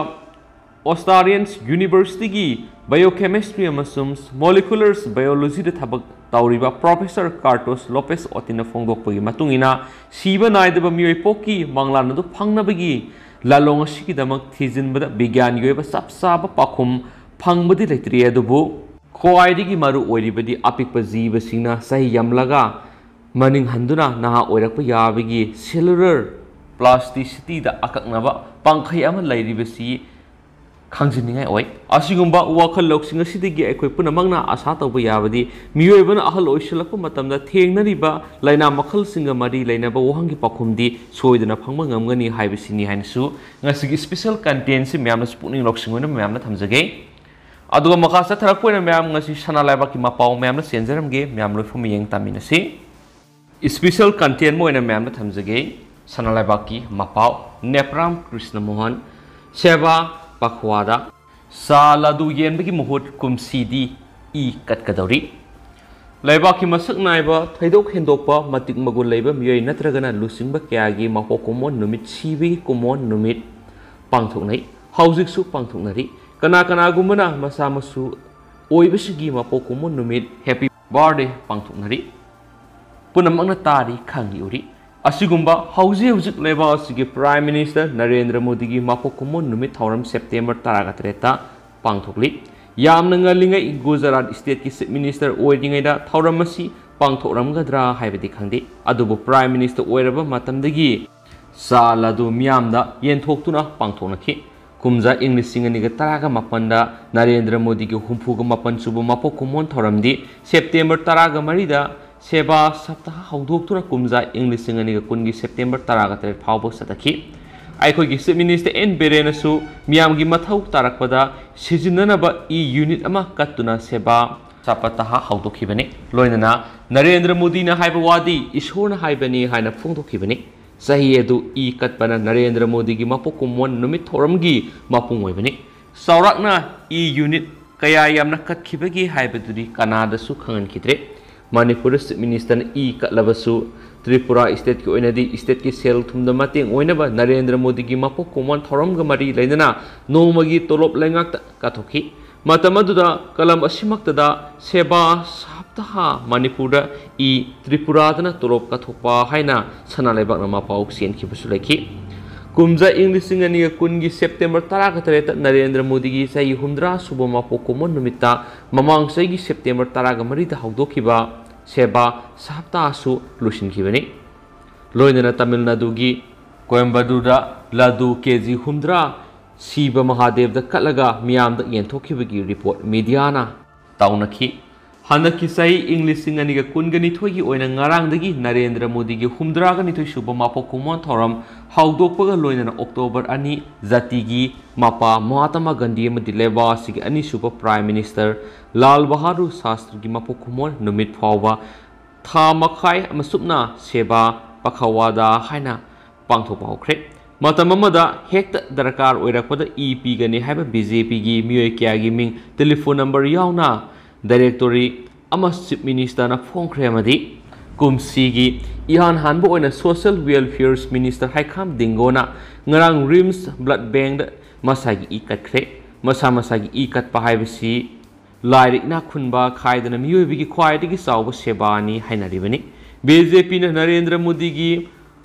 Ostarians Universityꯒꯤ biochemistry ꯑꯃꯁꯨꯡ molecular biologyꯗ ꯊꯕꯛ ꯇꯧꯔꯤꯕ professor Carlos López Otína ꯐꯣꯡꯗꯣꯛꯄꯒꯤ ꯃꯇꯨꯡ ꯏꯟꯅ, ꯁꯤꯕ ꯅꯥꯏꯗꯕ ꯃꯤꯑꯣꯏ ꯄꯣꯛꯀꯤ ꯃꯪꯂꯥꯟ ꯑꯗꯨ ꯐꯪꯅꯕꯒꯤ ꯂꯥꯂꯣꯡ ꯑꯁꯤꯒꯤꯗꯃꯛ ꯊꯤꯖꯤꯟꯕꯗ ꯕꯤꯒ꯭ꯌꯥꯟꯒꯤ ꯑꯣꯏꯕ ꯆꯞ ꯆꯥꯕ ꯄꯥꯎꯈꯨꯝ ꯐꯪꯕꯗꯤ ꯂꯩꯇ꯭ꯔꯤ, ꯑꯗꯨꯕꯨ ꯈ꯭ꯋꯥꯏꯗꯒꯤ ꯃꯔꯨ ꯑꯣꯏꯔꯤꯕꯗꯤ ꯑꯄꯤꯛꯄ ꯖꯤꯕꯁꯤꯡꯅ ꯆꯍꯤ ꯌꯥꯝꯂꯒ ꯃꯅꯤꯡ ꯍꯟꯗꯨꯅ ꯅꯍꯥ ꯑꯣꯏꯔꯛꯄ ꯌꯥꯕꯒꯤ cellular plasticity ꯗ ꯑꯀꯛꯅꯕ ꯄꯥꯡꯈꯩ ꯑꯃ ꯂꯩꯔꯤꯕꯁꯤ ꯈꯪꯖꯤꯟꯅꯤꯡꯉꯥꯏ ꯑꯣꯏ꯫ ꯑꯁꯤꯒꯨꯝꯕ ꯋꯥꯈꯜ ꯂꯧꯁꯤꯡ ꯑꯁꯤꯗꯒꯤ ꯑꯩꯈꯣꯏ ꯄꯨꯝꯅꯃꯛꯅ ꯑꯁꯥ ꯇꯧꯕ ꯌꯥꯕꯗꯤ ꯃꯤꯑꯣꯏꯕꯅ ꯑꯍꯜ ꯑꯣꯏꯁꯤꯜꯂꯛꯄ ꯃꯇꯝꯗ ꯊꯦꯡꯅꯔꯤꯕ ꯂꯥꯏꯅꯥ ꯃꯈꯜꯁꯤꯡꯒ ꯃꯔꯤ ꯂꯩꯅꯕ ꯋꯥꯍꯪꯒꯤ ꯄꯥꯎꯈꯨꯝꯗꯤ ꯁꯣꯏꯗꯅ ꯐꯪꯕ ꯉꯝꯒꯅꯤ ꯍꯥꯏꯕꯁꯤꯅꯤ ꯍꯥꯏꯅꯁꯨ ꯉꯁꯤꯒꯤ special content ꯁꯤ ꯃꯌꯥꯝꯅꯁꯨ ꯄꯨꯛꯅꯤꯡ ꯂꯧꯁꯤꯡ ꯑꯣꯏꯅ ꯃꯌꯥꯝꯅ ꯊꯝꯖꯒꯦ꯫ ꯑꯗꯨꯒ ꯃꯈꯥ ꯆꯠꯊꯔꯛꯄ ꯑꯣꯏꯅ ꯃꯌꯥꯝ ꯉꯁꯤ ꯁꯅꯥ ꯂꯩꯕꯥꯛꯀꯤ ꯃꯄꯥꯎ ꯃꯌꯥꯝꯅ ꯆꯦꯟꯖꯔꯝꯒꯦ, ꯃꯌꯥꯝ ꯂꯣꯏꯐꯝ ꯃꯤꯠꯌꯦꯡ ꯇꯥꯃꯤꯟꯅꯁꯤ꯫ Special content ꯑꯃ ꯑꯣꯏꯅ ꯃꯌꯥꯝꯗ ꯊꯝꯖꯒꯦ꯫ ꯁꯅꯥ ꯂꯩꯕꯥꯛꯀꯤ ꯃꯄꯥꯎ, ꯅꯦꯄ꯭ꯔꯥꯝ ꯀ꯭ꯔꯤꯁꯅ ꯃꯣꯍꯟ ꯁꯦꯕꯥ ꯄꯈꯋꯥꯗ ꯆꯥ ꯂꯥꯗꯨ ꯌꯦꯟꯕꯒꯤ ꯃꯍꯨꯠ ꯀꯨꯝꯁꯤꯗꯤ ꯏ ꯀꯠꯀꯗꯧꯔꯤ꯫ ꯂꯩꯕꯥꯛꯀꯤ ꯃꯁꯛ ꯅꯥꯏꯕ, ꯊꯣꯏꯗꯣꯛ ꯍꯦꯟꯗꯣꯛꯄ, ꯃꯇꯤꯛ ꯃꯒꯨꯟ ꯂꯩꯕ ꯃꯤꯑꯣꯏ ꯅꯠꯇ꯭ꯔꯒꯅ ꯂꯨꯆꯤꯡꯕ ꯀꯌꯥꯒꯤ ꯃꯄꯣꯛ ꯀꯨꯝꯑꯣꯟ ꯅꯨꯃꯤꯠ, ꯁꯤꯕꯒꯤ ꯀꯨꯝꯑꯣꯟ ꯅꯨꯃꯤꯠ ꯄꯥꯡꯊꯣꯛꯅꯩ꯫ ꯍꯧꯖꯤꯛꯁꯨ ꯄꯥꯡꯊꯣꯛꯅꯔꯤ꯫ ꯀꯅꯥ ꯀꯅꯥꯒꯨꯝꯕꯅ ꯃꯆꯥ ꯃꯁꯨ ꯑꯣꯏꯕꯁꯤꯡꯒꯤ ꯃꯄꯣꯛ ꯀꯨꯝꯑꯣꯟ ꯅꯨꯃꯤꯠ, happy birthday, ꯄꯥꯡꯊꯣꯛꯅꯔꯤ꯫ ꯄꯨꯝꯅꯃꯛꯅ ꯇꯥꯔꯤ, ꯈꯪꯂꯤ, ꯎꯔꯤ꯫ ꯑꯁꯤꯒꯨꯝꯕ ꯍꯧꯖꯤꯛ ꯍꯧꯖꯤꯛ ꯂꯩꯕꯥꯛ ꯑꯁꯤꯒꯤ Prime Minister ꯅꯔꯦꯟꯗ꯭ꯔ ꯃꯣꯗꯤꯒꯤ ꯃꯄꯣꯛ ꯀꯨꯝꯑꯣꯟ ꯅꯨꯃꯤꯠ ꯊꯧꯔꯝ September ꯇꯔꯥꯒ ꯇꯔꯦꯠꯇ ꯄꯥꯡꯊꯣꯛꯂꯤ꯫ ꯌꯥꯝꯅ ꯉꯜꯂꯤꯉꯩ ꯒꯨꯖꯔꯥꯠ state ꯀꯤ Chief Minister ꯑꯣꯏꯔꯤꯉꯩꯗ ꯊꯧꯔꯝ ꯑꯁꯤ ꯄꯥꯡꯊꯣꯛꯂꯝꯒꯗ꯭ꯔꯥ ꯍꯥꯏꯕꯗꯤ ꯈꯪꯗꯦ, ꯑꯗꯨꯕꯨ Prime Minister ꯑꯣꯏꯔꯕ ꯃꯇꯝꯗꯒꯤ ꯆꯥ ꯂꯥꯗꯨ ꯃꯤꯌꯥꯝꯗ ꯌꯦꯟꯊꯣꯛꯇꯨꯅ ꯄꯥꯡꯊꯣꯛꯅꯈꯤ꯫ ꯀꯨꯝꯖꯥ ꯏꯪ ꯂꯤꯁꯤꯡ ꯑꯅꯤꯒ ꯇꯔꯥꯒ ꯃꯥꯄꯟꯗ ꯅꯔꯦꯟꯗ꯭ꯔ ꯃꯣꯗꯤꯒꯤ ꯍꯨꯝꯐꯨꯒ ꯃꯥꯄꯟ ꯁꯨꯕ ꯃꯄꯣꯛ ꯀꯨꯝꯑꯣꯟ ꯊꯧꯔꯝꯗꯤ September ꯇꯔꯥꯒ ꯃꯔꯤꯗ ꯁꯦꯕꯥ ꯁꯞꯇꯥꯍ ꯍꯧꯗꯣꯛꯇꯨꯅ ꯀꯨꯝꯖꯥ ꯏꯪ ꯂꯤꯁꯤꯡ ꯑꯅꯤꯒ ꯀꯨꯟꯒꯤ September ꯇꯔꯥꯒ ꯇꯔꯦꯠ ꯐꯥꯎꯕ ꯆꯠꯊꯈꯤ꯫ ꯑꯩꯈꯣꯏꯒꯤ Chief Minister ꯑꯦꯟ ꯕꯤꯔꯦꯟꯅꯁꯨ ꯃꯤꯌꯥꯝꯒꯤ ꯃꯊꯧ ꯇꯥꯔꯛꯄꯗ ꯁꯤꯖꯤꯟꯅꯅꯕ ꯏ unit ꯑꯃ ꯀꯠꯇꯨꯅ ꯁꯦꯕꯥ ꯁꯞꯇꯥꯍ ꯍꯧꯗꯣꯛꯈꯤꯕꯅꯤ꯫ ꯂꯣꯏꯅꯅ ꯅꯔꯦꯟꯗ꯭ꯔ ꯃꯣꯗꯤꯅ ꯍꯥꯏꯕ ꯋꯥꯗꯤ ꯏꯁꯣꯔꯅ ꯍꯥꯏꯕꯅꯤ ꯍꯥꯏꯅ ꯐꯣꯡꯗꯣꯛꯈꯤꯕꯅꯤ꯫ ꯆꯍꯤ ꯑꯗꯨ ꯏ ꯀꯠꯄꯅ ꯅꯔꯦꯟꯗ꯭ꯔ ꯃꯣꯗꯤꯒꯤ ꯃꯄꯣꯛ ꯀꯨꯝꯑꯣꯟ ꯅꯨꯃꯤꯠ ꯊꯧꯔꯝꯒꯤ ꯃꯄꯨꯡ ꯑꯣꯏꯕꯅꯤ꯫ ꯆꯥꯎꯔꯥꯛꯅ ꯏ unit ꯀꯌꯥ ꯌꯥꯝꯅ ꯀꯠꯈꯤꯕꯒꯦ ꯍꯥꯏꯕꯗꯨꯗꯤ ꯀꯅꯥꯗꯁꯨ ꯈꯪꯍꯟꯈꯤꯗ꯭ꯔꯦ꯫ ꯃꯅꯤꯄꯨꯔꯗ Chief Minister ꯅ ꯏ ꯀꯠꯂꯕꯁꯨ, ꯇ꯭ꯔꯤꯄꯨꯔꯥ state ꯀꯤ ꯑꯣꯏꯅꯗꯤ state ꯀꯤ ꯁꯦꯜ ꯊꯨꯝꯗ ꯃꯇꯦꯡ ꯑꯣꯏꯅꯕ ꯅꯔꯦꯟꯗ꯭ꯔ ꯃꯣꯗꯤꯒꯤ ꯃꯄꯣꯛ ꯀꯨꯝꯑꯣꯟ ꯊꯧꯔꯝꯒ ꯃꯔꯤ ꯂꯩꯅꯅ ꯅꯣꯡꯃꯒꯤ ꯇꯣꯂꯣꯞ ꯂꯩꯉꯥꯛꯇ ꯀꯠꯊꯣꯛꯈꯤ꯫ ꯃꯇꯝ ꯑꯗꯨꯗ ꯀꯂꯝ ꯑꯁꯤꯃꯛꯇꯗ ꯁꯦꯕꯥ ꯁꯞꯇꯥꯍ ꯃꯅꯤꯄꯨꯔꯗ ꯏ ꯇ꯭ꯔꯤꯄꯨꯔꯥꯗꯅ ꯇꯣꯂꯣꯞ ꯀꯠꯊꯣꯛꯄ ꯍꯥꯏꯅ ꯁꯅꯥ ꯂꯩꯕꯥꯛꯅ ꯃꯄꯥꯎ ꯆꯦꯟꯈꯤꯕꯁꯨ ꯂꯩꯈꯤ꯫ ꯀꯨꯝꯖꯥ ꯏꯪ ꯂꯤꯁꯤꯡ ꯑꯅꯤꯒ ꯀꯨꯟꯒꯤ September ꯇꯔꯥꯒ ꯇꯔꯦꯠꯇ ꯅꯔꯦꯟꯗ꯭ꯔ ꯃꯣꯗꯤꯒꯤ ꯆꯍꯤ ꯍꯨꯝꯗ꯭ꯔꯥ ꯁꯨꯕ ꯃꯄꯣꯛ ꯀꯨꯝꯑꯣꯟ ꯅꯨꯃꯤꯠꯇ ꯃꯃꯥꯡ ꯆꯍꯤꯒꯤ September ꯇꯔꯥꯒ ꯃꯔꯤꯗ ꯍꯧꯗꯣꯛꯈꯤꯕ ꯁꯦꯕꯥ ꯁꯞꯇꯥꯁꯨ ꯂꯣꯏꯁꯤꯟꯈꯤꯕꯅꯤ꯫ ꯂꯣꯏꯅꯅ ꯇꯥꯃꯤꯜ ꯅꯥꯗꯨꯒꯤ ꯀꯣꯌꯝꯕꯗꯨꯗ ꯂꯗꯨ ꯀꯦ ꯖꯤ ꯍꯨꯝꯗ꯭ꯔꯥ ꯁꯤꯕ ꯃꯍꯥꯗꯦꯕꯗ ꯀꯠꯂꯒ ꯃꯤꯌꯥꯝꯗ ꯌꯦꯟꯊꯣꯛꯈꯤꯕꯒꯤ ꯔꯤꯄꯣꯔꯠ ꯃꯤꯗꯤꯌꯥꯅ ꯇꯥꯎꯅꯈꯤ꯫ ꯍꯟꯗꯛꯀꯤ ꯆꯍꯤ ꯏꯪ ꯂꯤꯁꯤꯡ ꯑꯅꯤꯒ ꯀꯨꯟꯒ ꯅꯤꯊꯣꯏꯒꯤ ꯑꯣꯏꯅ ꯉꯔꯥꯡꯗꯒꯤ ꯅꯔꯦꯟꯗ꯭ꯔ ꯃꯣꯗꯤꯒꯤ ꯍꯨꯝꯗ꯭ꯔꯥꯒ ꯅꯤꯊꯣꯏ ꯁꯨꯕ ꯃꯄꯣꯛ ꯀꯨꯝꯑꯣꯟ ꯊꯧꯔꯝ ꯍꯧꯗꯣꯛꯄꯒ ꯂꯣꯏꯅꯅ ꯑꯣꯛꯇꯣꯕꯔ ꯑꯅꯤ, ꯖꯥꯇꯤꯒꯤ ꯃꯄꯥ ꯃꯍꯥꯇꯃꯥ ꯒꯥꯟꯙꯤ ꯑꯃꯗꯤ ꯂꯩꯕꯥꯛ ꯑꯁꯤꯒꯤ ꯑꯅꯤꯁꯨꯕ ꯄ꯭ꯔꯥꯏꯝ ꯃꯤꯅꯤꯁꯇꯔ ꯂꯥꯜ ꯕꯍꯥꯗꯨꯔ ꯁꯥꯁꯇ꯭ꯔꯤꯒꯤ ꯃꯄꯣꯛ ꯀꯨꯝꯑꯣꯟ ꯅꯨꯃꯤꯠ ꯐꯥꯎꯕ ꯊꯥ ꯃꯈꯥꯏ ꯑꯃꯁꯨꯞꯅ ꯁꯦꯕꯥ ꯄꯈꯋꯥꯗꯥ ꯍꯥꯏꯅ ꯄꯥꯡꯊꯣꯛꯄ ꯍꯧꯈ꯭ꯔꯦ꯫ ꯃꯇꯝ ꯑꯃꯗ ꯍꯦꯛꯇ ꯗꯔꯀꯥꯔ ꯑꯣꯏꯔꯛꯄꯗ ꯏ ꯄꯤꯒꯅꯤ ꯍꯥꯏꯕ ꯕꯤ ꯖꯦ ꯄꯤꯒꯤ ꯃꯤꯑꯣꯏ ꯀꯌꯥꯒꯤ ꯃꯤꯡ, ꯇꯦꯂꯤꯐꯣꯟ ꯅꯝꯕꯔ ꯌꯥꯎꯅ ꯗꯥꯏꯔꯦꯛꯇꯣꯔꯤ ꯑꯃ ꯆꯤꯐ ꯃꯤꯅꯤꯁꯇꯔꯅ ꯐꯣꯡꯈ꯭ꯔꯦ ꯑꯃꯗꯤ ꯀꯨꯝꯁꯤꯒꯤ ꯏꯍꯥꯟ ꯍꯥꯟꯕ ꯑꯣꯏꯅ ꯁꯣꯁꯤꯌꯦꯜ ꯋꯦꯜꯐꯤꯌꯔ ꯃꯤꯅꯤꯁꯇꯔ ꯍꯩꯈꯥꯝ ꯗꯤꯡꯒꯣꯅ ꯉꯔꯥꯡ ꯔꯤꯝꯁ ꯕ꯭ꯂꯗ ꯕꯦꯡꯗ ꯃꯁꯥꯒꯤ ꯏ ꯀꯠꯈ꯭ꯔꯦ꯫ ꯃꯁꯥ ꯃꯁꯥꯒꯤ ꯏ ꯀꯠꯄ ꯍꯥꯏꯕꯁꯤ ꯂꯥꯏꯔ ꯏꯅꯥꯛ ꯈꯨꯟꯕ ꯈꯥꯏꯗꯅ ꯃꯤꯑꯣꯏꯕꯒꯤ ꯈ꯭ꯋꯥꯏꯗꯒꯤ ꯆꯥꯎꯕ ꯁꯦꯕꯥꯅꯤ ꯍꯥꯏꯅꯔꯤꯕꯅꯤ꯫ ꯕꯤ ꯖꯦ ꯄꯤꯅ ꯅꯔꯦꯟꯗ꯭ꯔ ꯃꯣꯗꯤꯒꯤ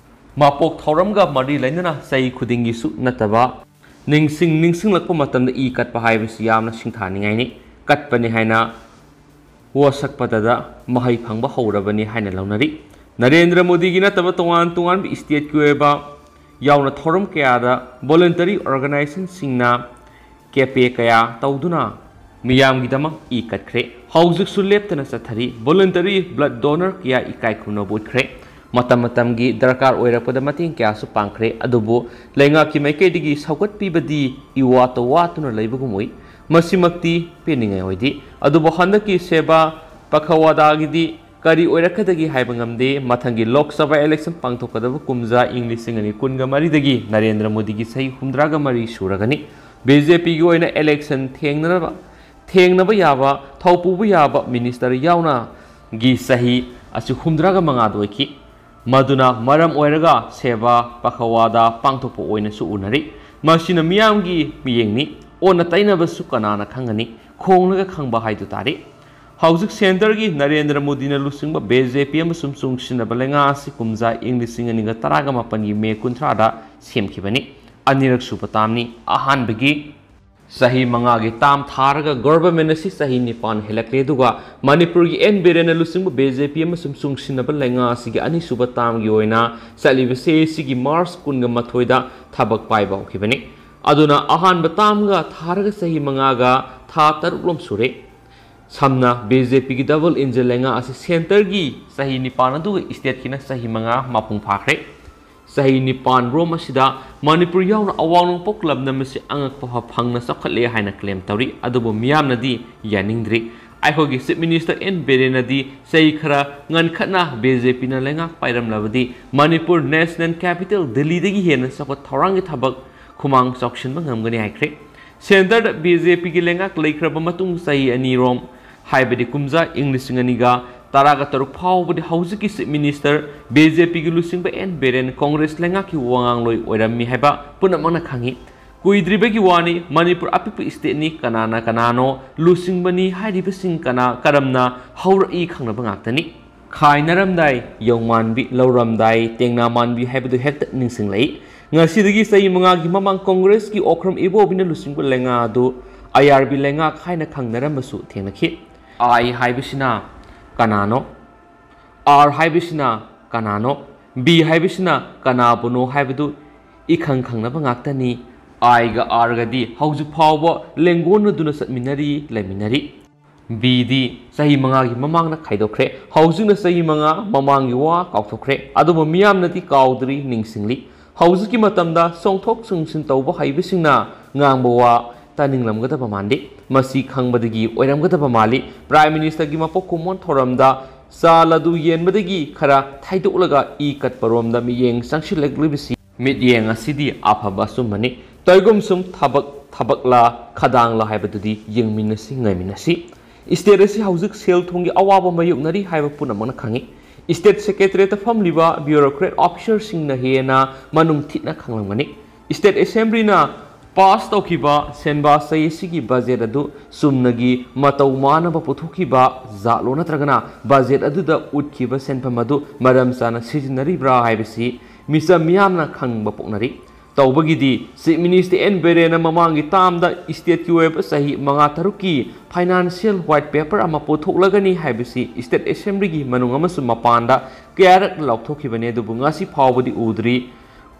ꯃꯄꯣꯛ ꯊꯧꯔꯝꯒ ꯃꯔꯤ ꯂꯩꯅꯅ ꯆꯍꯤ ꯈꯨꯗꯤꯡꯒꯤꯁꯨ ꯅꯠꯇꯕ ꯅꯤꯡꯁꯤꯡ ꯅꯤꯡꯁꯤꯡꯂꯛꯄ ꯃꯇꯝꯗ ꯏ ꯀꯠꯄ ꯍꯥꯏꯕꯁꯤ ꯌꯥꯝꯅ ꯁꯤꯡꯊꯥꯅꯤꯡꯉꯥꯏꯅꯤ꯫ ꯀꯠꯄꯅꯤ ꯍꯥꯏꯅ ꯋꯥꯁꯛꯄꯗꯗ ꯃꯍꯩ ꯐꯪꯕ ꯍꯧꯔꯕꯅꯤ ꯍꯥꯏꯅ ꯂꯧꯅꯔꯤ꯫ ꯅꯔꯦꯟꯗ꯭ꯔ ꯃꯣꯗꯤꯒꯤ ꯅꯠꯇꯕ ꯇꯣꯉꯥꯟ ꯇꯣꯉꯥꯟꯕ ꯏꯁꯇꯦꯠꯀꯤ ꯑꯣꯏꯕ ꯌꯥꯎꯅ ꯊꯧꯔꯝ ꯀꯌꯥꯗ ꯚꯣꯂꯨꯟꯇꯔꯤ ꯑꯣꯔꯒꯅꯥꯏꯖꯦꯁꯟꯁꯤꯡꯅ ꯀꯦꯄꯦ ꯀꯌꯥ ꯇꯧꯗꯨꯅ ꯃꯤꯌꯥꯝꯒꯤꯗꯃꯛ ꯏ ꯀꯠꯈ꯭ꯔꯦ꯫ ꯍꯧꯖꯤꯛꯁꯨ ꯂꯦꯞꯇꯅ ꯆꯠꯊꯔꯤ꯫ ꯚꯣꯂꯨꯟꯇꯔꯤ ꯕ꯭ꯂꯗ ꯗꯣꯅꯔ ꯀꯌꯥ ꯏꯀꯥꯏ ꯈꯨꯝꯅꯕ ꯎꯠꯈ꯭ꯔꯦ꯫ ꯃꯇꯝ ꯃꯇꯝꯒꯤ ꯗꯔꯀꯥꯔ ꯑꯣꯏꯔꯛꯄꯗ ꯃꯇꯦꯡ ꯀꯌꯥꯁꯨ ꯄꯥꯡꯈ꯭ꯔꯦ꯫ ꯑꯗꯨꯕꯨ ꯂꯩꯉꯥꯛꯀꯤ ꯃꯥꯏꯀꯩꯗꯒꯤ ꯁꯧꯒꯠꯄꯤꯕꯗꯤ ꯏꯋꯥꯠꯇ ꯋꯥꯠꯇꯨꯅ ꯂꯩꯕꯒꯨꯝ ꯎꯏ꯫ ꯃꯁꯤꯃꯛꯇꯤ ꯄꯦꯟꯅꯤꯡꯉꯥꯏ ꯑꯣꯏꯗꯦ꯫ ꯑꯗꯨꯕꯨ ꯍꯟꯗꯛꯀꯤ ꯁꯦꯕꯥ ꯄꯈꯋꯥꯗꯥꯒꯤꯗꯤ ꯀꯔꯤ ꯑꯣꯏꯔꯛꯀꯗꯒꯦ ꯍꯥꯏꯕ ꯉꯝꯗꯦ꯫ ꯃꯊꯪꯒꯤ ꯂꯣꯛ ꯁꯚꯥ ꯏꯂꯦꯛꯁꯟ ꯄꯥꯡꯊꯣꯛꯀꯗꯕ ꯀꯨꯝꯖꯥ ꯏꯪ ꯂꯤꯁꯤꯡ ꯑꯅꯤ ꯀꯨꯟꯒ ꯃꯔꯤꯗꯒꯤ ꯅꯔꯦꯟꯗ꯭ꯔ ꯃꯣꯗꯤꯒꯤ ꯆꯍꯤ ꯍꯨꯝꯗ꯭ꯔꯥꯒ ꯃꯔꯤ ꯁꯨꯔꯒꯅꯤ꯫ ꯕꯤ ꯖꯦ ꯄꯤꯒꯤ ꯑꯣꯏꯅ ꯏꯂꯦꯛꯁꯟ ꯊꯦꯡꯅꯅꯕ, ꯊꯦꯡꯅꯕ ꯌꯥꯕ, ꯊꯧ ꯄꯨꯕ ꯌꯥꯕ ꯃꯤꯅꯤꯁꯇꯔ ꯌꯥꯎꯅꯒꯤ ꯆꯍꯤ ꯑꯁꯤ ꯍꯨꯝꯗ꯭ꯔꯥꯒ ꯃꯉꯥꯗ ꯑꯣꯏꯈꯤ꯫ ꯃꯗꯨꯅ ꯃꯔꯝ ꯑꯣꯏꯔꯒ ꯁꯦꯕꯥ ꯄꯈꯋꯥꯗꯥ ꯄꯥꯡꯊꯣꯛꯄ ꯑꯣꯏꯅꯁꯨ ꯎꯅꯔꯤ꯫ ꯃꯁꯤꯅ ꯃꯤꯌꯥꯝꯒꯤ ꯃꯤꯠꯌꯦꯡꯅꯤ꯫ ꯑꯣꯟꯅ ꯇꯩꯅꯕꯁꯨ ꯀꯅꯥꯅ ꯈꯪꯒꯅꯤ? ꯈꯣꯡꯂꯒ ꯈꯪꯕ ꯍꯥꯏꯗꯨ ꯇꯥꯔꯦ꯫ ꯍꯧꯖꯤꯛ ꯁꯦꯟꯇꯔꯒꯤ ꯅꯔꯦꯟꯗ꯭ꯔ ꯃꯣꯗꯤꯅ ꯂꯨꯆꯤꯡꯕ ꯕꯤ ꯖꯦ ꯄꯤ ꯑꯃꯁꯨꯡ ꯆꯨꯡꯁꯤꯟꯅꯕ ꯂꯩꯉꯥꯛ ꯑꯁꯤ ꯀꯨꯝꯖꯥ ꯏꯪ ꯂꯤꯁꯤꯡ ꯑꯅꯤꯒ ꯇꯔꯥꯒ ꯃꯥꯄꯟꯒꯤ ꯃꯦ ꯀꯨꯟꯊ꯭ꯔꯥꯗ ꯁꯦꯝꯈꯤꯕꯅꯤ꯫ ꯑꯅꯤꯔꯛ ꯁꯨꯕ ꯇꯥꯝꯅꯤ꯫ ꯑꯍꯥꯟꯕꯒꯤ ꯆꯍꯤ ꯃꯉꯥꯒꯤ ꯇꯥꯝ ꯊꯥꯔꯒ ꯒꯣꯚꯔꯟꯃꯦꯟ ꯑꯁꯤ ꯆꯍꯤ ꯅꯤꯄꯥꯟ ꯍꯦꯜꯂꯛꯂꯦ꯫ ꯑꯗꯨꯒ ꯃꯅꯤꯄꯨꯔꯒꯤ ꯑꯦꯟ ꯕꯤꯔꯦꯟꯅ ꯂꯨꯆꯤꯡꯕ ꯕꯤ ꯖꯦ ꯄꯤ ꯑꯃꯁꯨꯡ ꯆꯨꯡꯁꯤꯟꯅꯕ ꯂꯩꯉꯥꯛ ꯑꯁꯤꯒꯤ ꯑꯅꯤꯁꯨꯕ ꯇꯥꯝꯒꯤ ꯑꯣꯏꯅ ꯆꯠꯂꯤꯕ ꯆꯍꯤ ꯑꯁꯤꯒꯤ ꯃꯥꯔꯆ ꯀꯨꯟꯒ ꯃꯥꯊꯣꯏꯗ ꯊꯕꯛ ꯄꯥꯏꯕ ꯍꯧꯈꯤꯕꯅꯤ꯫ ꯑꯗꯨꯅ ꯑꯍꯥꯟꯕ ꯇꯥꯝꯒ ꯊꯥꯔꯒ ꯆꯍꯤ ꯃꯉꯥꯒ ꯊꯥ ꯇꯔꯨꯛꯂꯣꯝ ꯁꯨꯔꯦ꯫ ꯁꯝꯅ ꯕꯤ ꯖꯦ ꯄꯤꯒꯤ ꯗꯕꯜ ꯏꯟꯖꯤꯟ ꯂꯩꯉꯥꯛ ꯑꯁꯤ ꯁꯦꯟꯇꯔꯒꯤ ꯆꯍꯤ ꯅꯤꯄꯥꯟ ꯑꯗꯨꯒ ꯏꯁꯇꯦꯠꯀꯤꯅ ꯆꯍꯤ ꯃꯉꯥ ꯃꯄꯨꯡ ꯐꯥꯈ꯭ꯔꯦ꯫ ꯆꯍꯤ ꯅꯤꯄꯥꯟ ꯔꯣꯝ ꯑꯁꯤꯗ ꯃꯅꯤꯄꯨꯔ ꯌꯥꯎꯅ ꯑꯋꯥꯡ ꯅꯣꯡꯄꯣꯛ ꯂꯝꯗꯝ ꯑꯁꯤ ꯑꯉꯛꯄ ꯐ-, ꯐꯪꯅ ꯆꯥꯎꯈꯠꯂꯦ ꯍꯥꯏꯅ ꯀ꯭ꯂꯦꯝ ꯇꯧꯔꯤ, ꯑꯗꯨꯕꯨ ꯃꯤꯌꯥꯝꯅꯗꯤ ꯌꯥꯅꯤꯡꯗ꯭ꯔꯤ꯫ ꯑꯩꯈꯣꯏꯒꯤ ꯆꯤꯐ ꯃꯤꯅꯤꯁꯇꯔ ꯑꯦꯟ ꯕꯤꯔꯦꯟꯅꯗꯤ ꯆꯍꯤ ꯈꯔ ꯉꯟꯈꯠꯅ ꯕꯤ ꯖꯦ ꯄꯤꯅ ꯂꯩꯉꯥꯛ ꯄꯥꯏꯔꯝꯂꯕꯗꯤ ꯃꯅꯤꯄꯨꯔ ꯅꯦꯁꯅꯦꯜ ꯀꯦꯄꯤꯇꯦꯜ ꯗꯤꯜꯂꯤꯗꯒꯤ ꯍꯦꯟꯅ ꯆꯥꯎꯈꯠ ꯊꯧꯔꯥꯡꯒꯤ ꯊꯕꯛ ꯈꯨꯃꯥꯡ ꯆꯥꯎꯁꯤꯟꯕ ꯉꯝꯒꯅꯤ ꯍꯥꯏꯈ꯭ꯔꯦ꯫ ꯁꯦꯟꯇꯔꯗ ꯕꯤ ꯖꯦ ꯄꯤꯒꯤ ꯂꯩꯉꯥꯛ ꯂꯩꯈ꯭ꯔꯕ ꯃꯇꯨꯡ ꯆꯍꯤ ꯑꯅꯤꯔꯣꯝ, ꯍꯥꯏꯕꯗꯤ ꯀꯨꯝꯖꯥ ꯏꯪ ꯂꯤꯁꯤꯡ ꯑꯅꯤꯒ ꯇꯔꯥꯒ ꯇꯔꯨꯛ ꯐꯥꯎꯕꯗꯤ ꯍꯧꯖꯤꯛꯀꯤ ꯆꯤꯐ ꯃꯤꯅꯤꯁꯇꯔ ꯕꯤ ꯖꯦ ꯄꯤꯒꯤ ꯂꯨꯆꯤꯡꯕ ꯑꯦꯟ ꯕꯤꯔꯦꯟ ꯀꯣꯡꯒ꯭ꯔꯦꯁ ꯂꯩꯉꯥꯛꯀꯤ ꯋꯥꯉꯥꯡꯂꯣꯏ ꯑꯣꯏꯔꯝꯃꯤ ꯍꯥꯏꯕ ꯄꯨꯝꯅꯃꯛꯅ ꯈꯪꯏ꯫ ꯀꯨꯏꯗ꯭ꯔꯤꯕꯒꯤ ꯋꯥꯅꯤ, ꯃꯅꯤꯄꯨꯔ ꯑꯄꯤꯛꯄ ꯏꯁꯇꯦꯠꯅꯤ, ꯀꯅꯥꯅ ꯀꯅꯥꯅꯣ ꯂꯨꯆꯤꯡꯕꯅꯤ ꯍꯥꯏꯔꯤꯕꯁꯤꯡ ꯀꯅꯥ ꯀꯔꯝꯅ ꯍꯧꯔꯛꯏ ꯈꯪꯅꯕ ꯉꯥꯛꯇꯅꯤ꯫ ꯈꯥꯏꯅꯔꯝꯗꯥꯏ ꯌꯧꯃꯥꯟꯕꯤ, ꯂꯧꯔꯝꯗꯥꯏ ꯇꯦꯡꯅꯥ ꯃꯥꯟꯕꯤ ꯍꯥꯏꯕꯗꯨ ꯍꯦꯛꯇ ꯅꯤꯡꯁꯤꯡꯂꯛꯏ꯫ ꯉꯁꯤꯗꯒꯤ ꯆꯍꯤ ꯃꯉꯥꯒꯤ ꯃꯃꯥꯡ ꯀꯣꯡꯒ꯭ꯔꯦꯁꯀꯤ ꯑꯣꯀ꯭ꯔꯝ ꯏꯕꯣꯕꯤꯅ ꯂꯨꯆꯤꯡꯕ ꯂꯩꯉꯥꯛ ꯑꯗꯨ ꯑꯥꯏ ꯑꯥꯔ ꯕꯤ ꯂꯩꯉꯥꯛ ꯍꯥꯏꯅ ꯈꯪꯅꯔꯝꯕꯁꯨ ꯊꯦꯡꯅꯈꯤ꯫ ꯑꯥꯏ ꯍꯥꯏꯕꯁꯤꯅ ꯀꯅꯥꯅꯣ? ꯑꯥꯔ ꯍꯥꯏꯕꯁꯤꯅ ꯀꯅꯥꯅꯣ? ꯕꯤ ꯍꯥꯏꯕꯁꯤꯅ ꯀꯅꯥꯕꯨꯅꯣ ꯍꯥꯏꯕꯗꯨ ꯏꯈꯪ ꯈꯪꯅꯕ ꯉꯥꯛꯇꯅꯤ꯫ ꯑꯥꯏꯒ ꯑꯥꯔꯒꯗꯤ ꯍꯧꯖꯤꯛ ꯐꯥꯎꯕ ꯂꯦꯡꯒꯣꯟꯅꯗꯨꯅ ꯆꯠꯃꯤꯟꯅꯔꯤ, ꯂꯩꯃꯤꯟꯅꯔꯤ꯫ ꯕꯤꯗꯤ ꯆꯍꯤ ꯃꯉꯥꯒꯤ ꯃꯃꯥꯡꯗ ꯈꯥꯏꯗꯣꯛꯈ꯭ꯔꯦ꯫ ꯍꯧꯖꯤꯛꯅ ꯆꯍꯤ ꯃꯉꯥ ꯃꯃꯥꯡꯒꯤ ꯋꯥ ꯀꯥꯎꯊꯣꯛꯈ꯭ꯔꯦ꯫ ꯑꯗꯨꯕꯨ ꯃꯤꯌꯥꯝꯅꯗꯤ ꯀꯥꯎꯗ꯭ꯔꯤ, ꯅꯤꯡꯁꯤꯡꯂꯤ꯫ ꯍꯧꯖꯤꯛꯀꯤ ꯃꯇꯝꯗ ꯆꯣꯡꯊꯣꯛ ꯆꯣꯡꯁꯤꯟ ꯇꯧꯕ ꯍꯩꯕꯁꯤꯡꯅ ꯉꯥꯡꯕ ꯋꯥ ꯇꯥꯅꯤꯡꯂꯝꯒꯗꯕ ꯃꯥꯟꯗꯦ꯫ ꯃꯁꯤ ꯈꯪꯕꯗꯒꯤ ꯑꯣꯏꯔꯝꯒꯗꯕ ꯃꯥꯜꯂꯤ꯫ ꯄ꯭ꯔꯥꯏꯝ ꯃꯤꯅꯤꯁꯇꯔꯒꯤ ꯃꯄꯣꯛ ꯀꯨꯝꯑꯣꯟ ꯊꯧꯔꯝꯗ ꯆꯥ ꯂꯗꯨ ꯌꯦꯟꯕꯗꯒꯤ ꯈꯔ ꯊꯩꯗꯣꯛꯂꯒ ꯏ ꯀꯠꯄꯔꯣꯝꯗ ꯃꯤꯠꯌꯦꯡ ꯆꯪꯁꯤꯜꯂꯛꯂꯤꯕꯁꯤ, ꯃꯤꯠꯌꯦꯡ ꯑꯁꯤꯗꯤ ꯑꯐꯕ ꯑꯆꯨꯝꯕꯅꯤ꯫ ꯇꯣꯏꯒꯨꯝꯁꯨꯝ ꯊꯕꯛ ꯊꯕꯛꯂꯥ ꯈꯗꯥꯡꯂꯥ ꯍꯥꯏꯕꯗꯨꯗꯤ ꯌꯦꯡꯃꯤꯟꯅꯁꯤ, ꯉꯥꯏꯃꯤꯟꯅꯁꯤ꯫ ꯏꯁꯇꯦꯠ ꯑꯁꯤ ꯍꯧꯖꯤꯛ ꯁꯦꯜ ꯊꯨꯝꯒꯤ ꯑꯋꯥꯕ ꯃꯥꯌꯣꯛꯅꯔꯤ ꯍꯥꯏꯕ ꯄꯨꯝꯅꯃꯛꯅ ꯈꯪꯏ꯫ ꯏꯁꯇꯦꯠ ꯁꯦꯀ꯭ꯔꯦꯇꯔꯤꯌꯦꯠꯇ ꯐꯝꯂꯤꯕ ꯕ꯭ꯌꯨꯔꯣꯀ꯭ꯔꯦꯠ ꯑꯣꯐꯤꯁꯔꯁꯤꯡꯅ ꯍꯦꯟꯅ ꯃꯅꯨꯡ ꯊꯤꯠꯅ ꯈꯪꯂꯝꯒꯅꯤ꯫ ꯏꯁꯇꯦꯠ ꯑꯦꯁꯦꯝꯕ꯭ꯂꯤꯅ ꯄꯥꯁ ꯇꯧꯈꯤꯕ ꯁꯦꯟꯕꯥ ꯆꯍꯤ ꯑꯁꯤꯒꯤ ꯕꯖꯦꯠ ꯑꯗꯨ ꯆꯨꯝꯅꯒꯤ ꯃꯇꯧ ꯃꯥꯟꯅꯕ ꯄꯨꯊꯣꯛꯈꯤꯕ ꯖꯥꯠꯂꯣ ꯅꯠꯇ꯭ꯔꯒꯅ ꯕꯖꯦꯠ ꯑꯗꯨꯗ ꯎꯠꯈꯤꯕ ꯁꯦꯟꯐꯝ ꯑꯗꯨ ꯃꯔꯝ ꯆꯥꯅ ꯁꯤꯖꯤꯟꯅꯔꯤꯕ꯭ꯔꯥ ꯍꯥꯏꯕꯁꯤ ꯃꯤꯆꯝ ꯃꯤꯌꯥꯝꯅ ꯈꯪꯕ ꯄꯣꯛꯅꯔꯤ꯫ ꯇꯧꯕꯒꯤꯗꯤ Chief Minister ꯑꯦꯟ ꯕꯤꯔꯦꯟꯅ ꯃꯃꯥꯡꯒꯤ ꯇꯥꯝꯗ stateꯀꯤ ꯑꯣꯏꯕ ꯆꯍꯤ ꯃꯉꯥ ꯇꯔꯨꯛꯀꯤ financial white paper ꯑꯃ ꯄꯨꯊꯣꯛꯂꯒꯅꯤ ꯍꯥꯏꯕꯁꯤ state assemblyꯒꯤ ꯃꯅꯨꯡ ꯑꯃꯁꯨꯡ ꯃꯄꯥꯟꯗ ꯀꯌꯥꯔꯛ ꯂꯥꯎꯊꯣꯛꯈꯤꯕꯅꯤ, ꯑꯗꯨꯕꯨ ꯉꯁꯤ ꯐꯥꯎꯕꯗꯤ ꯎꯗ꯭ꯔꯤ꯫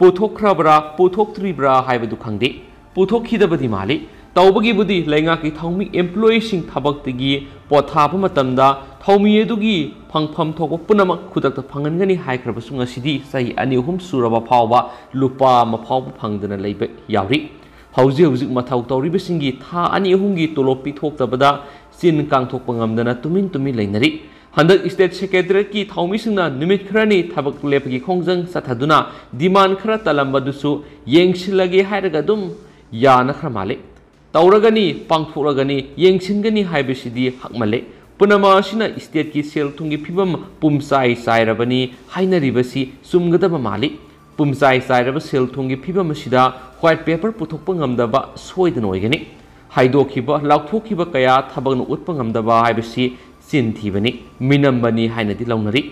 ꯄꯨꯊꯣꯛꯈ꯭ꯔꯕ꯭ꯔꯥ ꯄꯨꯊꯣꯛꯇ꯭ꯔꯤꯕ꯭ꯔꯥ ꯍꯥꯏꯕꯗꯨ ꯈꯪꯗꯦ꯫ ꯄꯨꯊꯣꯛꯈꯤꯗꯕꯗꯤ ꯃꯥꯜꯂꯤ꯫ ꯇꯧꯕꯒꯤꯕꯨꯗꯤ ꯂꯩꯉꯥꯛꯀꯤ ꯊꯧꯃꯤ employeeꯁꯤꯡ ꯊꯕꯛꯇꯒꯤ ꯄꯣꯊꯥꯕ ꯃꯇꯝꯗ ꯊꯧꯃꯤ ꯑꯗꯨꯒꯤ ꯐꯪꯐꯝ ꯊꯣꯛꯄ ꯄꯨꯝꯅꯃꯛ ꯈꯨꯗꯛꯇ ꯐꯪꯍꯟꯒꯅꯤ ꯍꯥꯏꯈ꯭ꯔꯕꯁꯨ ꯉꯁꯤꯗꯤ ꯆꯍꯤ ꯑꯅꯤ ꯑꯍꯨꯝ ꯁꯨꯔꯕ ꯐꯥꯎꯕ ꯂꯨꯄꯥ ꯑꯃ ꯐꯥꯎꯕ ꯐꯪꯗꯅ ꯂꯩꯕ ꯌꯥꯎꯔꯤ꯫ ꯍꯧꯖꯤꯛ ꯍꯧꯖꯤꯛ ꯃꯊꯧ ꯇꯧꯔꯤꯕꯁꯤꯡꯒꯤ ꯊꯥ ꯑꯅꯤ ꯑꯍꯨꯝꯒꯤ ꯇꯣꯂꯣꯞ ꯄꯤꯊꯣꯛꯇꯕꯗ ꯆꯤꯟ ꯀꯥꯡꯊꯣꯛꯄ ꯉꯝꯗꯅ ꯇꯨꯃꯤꯟ ꯇꯨꯃꯤꯟ ꯂꯩꯅꯔꯤ꯫ ꯍꯟꯗꯛ state secretariatꯀꯤ ꯊꯧꯃꯤꯁꯤꯡꯅ ꯅꯨꯃꯤꯠ ꯈꯔꯅꯤ ꯊꯕꯛ ꯂꯦꯞꯄꯒꯤ ꯈꯣꯡꯖꯪ ꯆꯠꯊꯗꯨꯅ demand ꯈꯔ ꯇꯜꯂꯝꯕꯗꯨꯁꯨ ꯌꯦꯡꯁꯤꯜꯂꯒꯦ ꯍꯥꯏꯔꯒ ꯑꯗꯨꯝ ꯌꯥꯅꯈ꯭ꯔ ꯃꯥꯜꯂꯤ꯫ ꯇꯧꯔꯒꯅꯤ, ꯄꯥꯡꯊꯣꯛꯂꯒꯅꯤ, ꯌꯦꯡꯁꯤꯟꯒꯅꯤ ꯍꯥꯏꯕꯁꯤꯗꯤ ꯍꯛꯃꯜꯂꯦ꯫ ꯄꯨꯝꯅꯃꯛ ꯑꯁꯤꯅ stateꯀꯤ ꯁꯦꯜ ꯊꯨꯝꯒꯤ ꯐꯤꯕꯝ ꯄꯨꯝꯆꯥꯏ ꯆꯥꯏꯔꯕꯅꯤ ꯍꯥꯏꯅꯔꯤꯕꯁꯤ ꯆꯨꯝꯒꯗꯕ ꯃꯥꯜꯂꯤ꯫ ꯄꯨꯝꯆꯥꯏ ꯆꯥꯏꯔꯕ ꯁꯦꯜ ꯊꯨꯝꯒꯤ ꯐꯤꯕꯝ ꯑꯁꯤꯗ white paper ꯄꯨꯊꯣꯛꯄ ꯉꯝꯗꯕ ꯁꯣꯏꯗꯅ ꯑꯣꯏꯒꯅꯤ꯫ ꯍꯥꯏꯗꯣꯛꯈꯤꯕ, ꯂꯥꯎꯊꯣꯛꯈꯤꯕ ꯀꯌꯥ ꯊꯕꯛꯅ ꯎꯠꯄ ꯉꯝꯗꯕ ꯍꯥꯏꯕꯁꯤ ꯆꯤꯟ ꯊꯤꯕꯅꯤ, ꯃꯤꯅꯝꯕꯅꯤ ꯍꯥꯏꯅꯗꯤ ꯂꯧꯅꯔꯤ꯫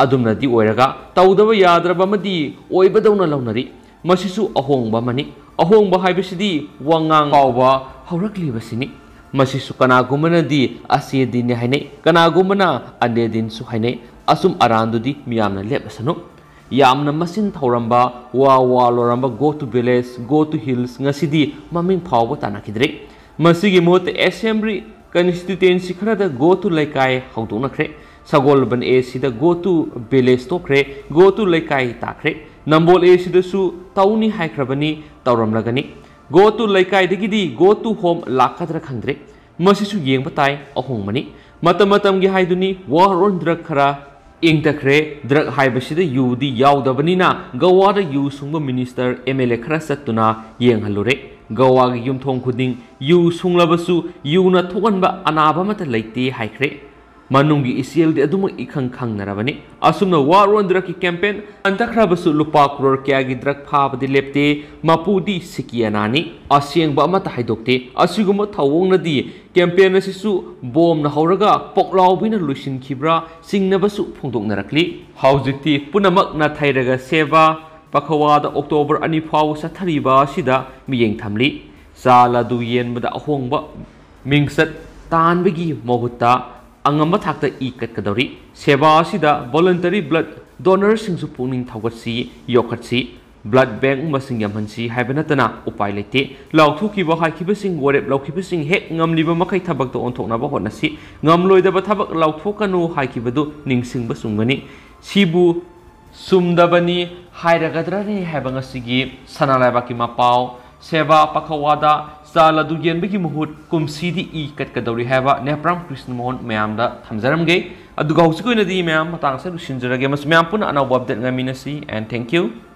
ꯑꯗꯨꯝꯅꯗꯤ ꯑꯣꯏꯔꯒ ꯇꯧꯗꯕ ꯌꯥꯗ꯭ꯔꯕ ꯑꯃꯗꯤ ꯑꯣꯏꯕꯗꯧꯅ ꯂꯧꯅꯔꯤ꯫ ꯃꯁꯤꯁꯨ ꯑꯍꯣꯡꯕ ꯑꯃꯅꯤ꯫ ꯑꯍꯣꯡꯕ ꯍꯥꯏꯕꯁꯤꯗꯤ ꯋꯥꯉꯥꯡ ꯐꯥꯎꯕ ꯍꯧꯔꯛꯂꯤꯕꯁꯤꯅꯤ꯫ ꯃꯁꯤꯁꯨ ꯀꯅꯥꯒꯨꯝꯕꯅꯗꯤ ꯑꯁꯦꯗꯤꯟꯅꯤ ꯍꯥꯏꯅꯩ, ꯀꯅꯥꯒꯨꯝꯕꯅ ꯑꯅꯦꯗꯤꯟꯁꯨ ꯍꯥꯏꯅꯩ꯫ ꯑꯆꯨꯝ ꯑꯔꯥꯟꯗꯨꯗꯤ ꯃꯤꯌꯥꯝꯅ ꯂꯦꯞꯂꯁꯅꯨ꯫ ꯌꯥꯝꯅ ꯃꯆꯤꯟ ꯊꯧꯔꯝꯕ, ꯋꯥ ꯋꯥ ꯂꯣꯔꯝꯕ Go to Village, Go to Hills ꯉꯁꯤꯗꯤ ꯃꯃꯤꯡ ꯐꯥꯎꯕ ꯇꯥꯟꯅꯈꯤꯗ꯭ꯔꯦ꯫ ꯃꯁꯤꯒꯤ ꯃꯍꯨꯠꯇ assembly constituency ꯈꯔꯗ Go to ꯂꯩꯀꯥꯏ ꯍꯧꯗꯣꯛꯅꯈ꯭ꯔꯦ꯫ ꯁꯒꯣꯜꯕꯟ ACꯗ Go to Village ꯇꯣꯛꯈ꯭ꯔꯦ, Go to ꯂꯩꯀꯥꯏ ꯇꯥꯈ꯭ꯔꯦ꯫ ꯅꯝꯕꯣꯜ ACꯗꯁꯨ ꯇꯧꯅꯤ ꯍꯥꯏꯈ꯭ꯔꯕꯅꯤ, ꯇꯧꯔꯝꯂꯒꯅꯤ꯫ Go to ꯂꯩꯀꯥꯏꯗꯒꯤꯗꯤ Go to Home ꯂꯥꯛꯀꯗ꯭ꯔꯥ ꯈꯪꯗ꯭ꯔꯦ꯫ ꯃꯁꯤꯁꯨ ꯌꯦꯡꯕ ꯇꯥꯏ, ꯑꯍꯣꯡꯕꯅꯤ꯫ ꯃꯇꯝ ꯃꯇꯝꯒꯤ ꯍꯥꯏꯗꯨꯅꯤ, war on drug ꯈꯔ ꯏꯪꯊꯈ꯭ꯔꯦ꯫ Drug ꯍꯥꯏꯕꯁꯤꯗ ꯌꯨꯗꯤ ꯌꯥꯎꯗꯕꯅꯤꯅ ꯒꯋꯥꯗ ꯌꯨ ꯁꯨꯡꯕ minister, MLA ꯈꯔ ꯆꯠꯇꯨꯅ ꯌꯦꯡꯍꯜꯂꯨꯔꯦ꯫ ꯒꯋꯥꯒꯤ ꯌꯨꯝꯊꯣꯡ ꯈꯨꯗꯤꯡ ꯌꯨ ꯁꯨꯡꯂꯕꯁꯨ ꯌꯨꯅ ꯊꯣꯛꯍꯟꯕ ꯑꯅꯥꯕ ꯑꯃꯠꯇ ꯂꯩꯇꯦ ꯍꯥꯏꯈ꯭ꯔꯦ꯫ ꯃꯅꯨꯡꯒꯤ ꯏꯆꯦꯜꯗꯤ ꯑꯗꯨꯃꯛ ꯏꯈꯪ ꯈꯪꯅꯔꯕꯅꯤ꯫ ꯑꯁꯨꯝꯅ war on drugꯀꯤ campaign ꯍꯟꯊꯈ꯭ꯔꯕꯁꯨ ꯂꯨꯄꯥ ꯀ꯭ꯔꯣꯔ ꯀꯌꯥꯒꯤ drug ꯐꯥꯕꯗꯤ ꯂꯦꯞꯇꯦ꯫ ꯃꯄꯨꯗꯤ ꯁꯤꯀꯤ ꯑꯅꯥꯅꯤ꯫ ꯑꯁꯦꯡꯕ ꯑꯃꯠꯇ ꯍꯥꯏꯗꯣꯛꯇꯦ꯫ ꯑꯁꯤꯒꯨꯝꯕ ꯊꯧꯑꯣꯡꯅꯗꯤ campaign ꯑꯁꯤꯁꯨ ꯕꯣꯝꯅ ꯍꯧꯔꯒ ꯄꯣꯛꯂꯥꯎꯕꯤꯅ ꯂꯣꯏꯁꯤꯟꯈꯤꯕ꯭ꯔꯥ ꯆꯤꯡꯅꯕꯁꯨ ꯐꯣꯡꯗꯣꯛꯅꯔꯛꯂꯤ꯫ ꯍꯧꯖꯤꯛꯇꯤ ꯄꯨꯝꯅꯃꯛ ꯅꯥꯊꯩꯔꯒ ꯁꯦꯕꯥ, ꯄꯈꯋꯥꯗ ꯑꯣꯛꯇꯣꯕꯔ ꯑꯅꯤ ꯐꯥꯎꯕ ꯆꯠꯊꯔꯤꯕ ꯑꯁꯤꯗ ꯃꯤꯠꯌꯦꯡ ꯊꯝꯂꯤ꯫ ꯆꯥ ꯂꯗꯨ ꯌꯦꯟꯕꯗ ꯑꯍꯣꯡꯕ ꯃꯤꯡꯆꯠ ꯇꯥꯟꯕꯒꯤ ꯃꯍꯨꯠꯇ ꯑꯉꯝꯕ ꯊꯥꯛꯇ ꯏ ꯀꯠꯀꯗꯧꯔꯤ꯫ ꯁꯦꯕꯥ ꯑꯁꯤꯗ voluntary blood donorꯁꯤꯡꯁꯨ ꯄꯨꯛꯅꯤꯡ ꯊꯧꯒꯠꯁꯤ, ꯌꯣꯛꯈꯠꯁꯤ꯫ Blood bank ꯃꯁꯤꯡ ꯌꯥꯝꯍꯟꯁꯤ ꯍꯥꯏꯕ ꯅꯠꯇꯅ ꯎꯄꯥꯏ ꯂꯩꯇꯦ꯫ ꯂꯥꯎꯊꯣꯛꯈꯤꯕ ꯍꯥꯏꯈꯤꯕꯁꯤꯡ, ꯋꯥꯔꯦꯞ ꯂꯧꯈꯤꯕꯁꯤꯡ ꯍꯦꯛ ꯉꯝꯂꯤꯕ ꯃꯈꯩ ꯊꯕꯛꯇ ꯑꯣꯟꯊꯣꯛꯅꯕ ꯍꯣꯠꯅꯁꯤ꯫ ꯉꯝꯂꯣꯏꯗꯕ ꯊꯕꯛ ꯂꯥꯎꯊꯣꯛꯀꯅꯨ ꯍꯥꯏꯈꯤꯕꯗꯨ ꯅꯤꯡꯁꯤꯡꯕ ꯆꯨꯝꯒꯅꯤ꯫ ꯁꯤꯕꯨ ꯆꯨꯝꯗꯕꯅꯤ ꯍꯥꯏꯔꯒꯗ꯭ꯔꯅꯦ ꯍꯥꯏꯕ ꯉꯁꯤꯒꯤ ꯁꯅꯥ ꯂꯩꯕꯥꯛꯀꯤ ꯃꯄꯥꯎ ꯁꯦꯕꯥ ꯄꯈꯋꯥꯗ ꯆꯥ ꯂꯗꯨ ꯌꯦꯟꯕꯒꯤ ꯃꯍꯨꯠ ꯀꯨꯝꯁꯤꯗꯤ ꯏ ꯀꯠꯀꯗꯧꯔꯤ ꯍꯥꯏꯕ ꯅꯦꯄ꯭ꯔꯥꯝ ꯀ꯭ꯔꯤꯁꯅ ꯃꯣꯍꯟ ꯃꯌꯥꯝꯗ ꯊꯝꯖꯔꯝꯒꯦ꯫ ꯑꯗꯨꯒ ꯍꯧꯖꯤꯛꯀꯤ ꯑꯣꯏꯅꯗꯤ ꯃꯌꯥꯝ ꯃꯇꯥꯡ ꯑꯁꯤꯗ ꯂꯣꯏꯁꯤꯟꯖꯔꯒꯦ꯫ ꯃꯁꯤ ꯃꯌꯥꯝ ꯄꯨꯟꯅ ꯑꯅꯧꯕ update ꯉꯥꯏꯃꯤꯟꯅꯁꯤ, and thank you꯫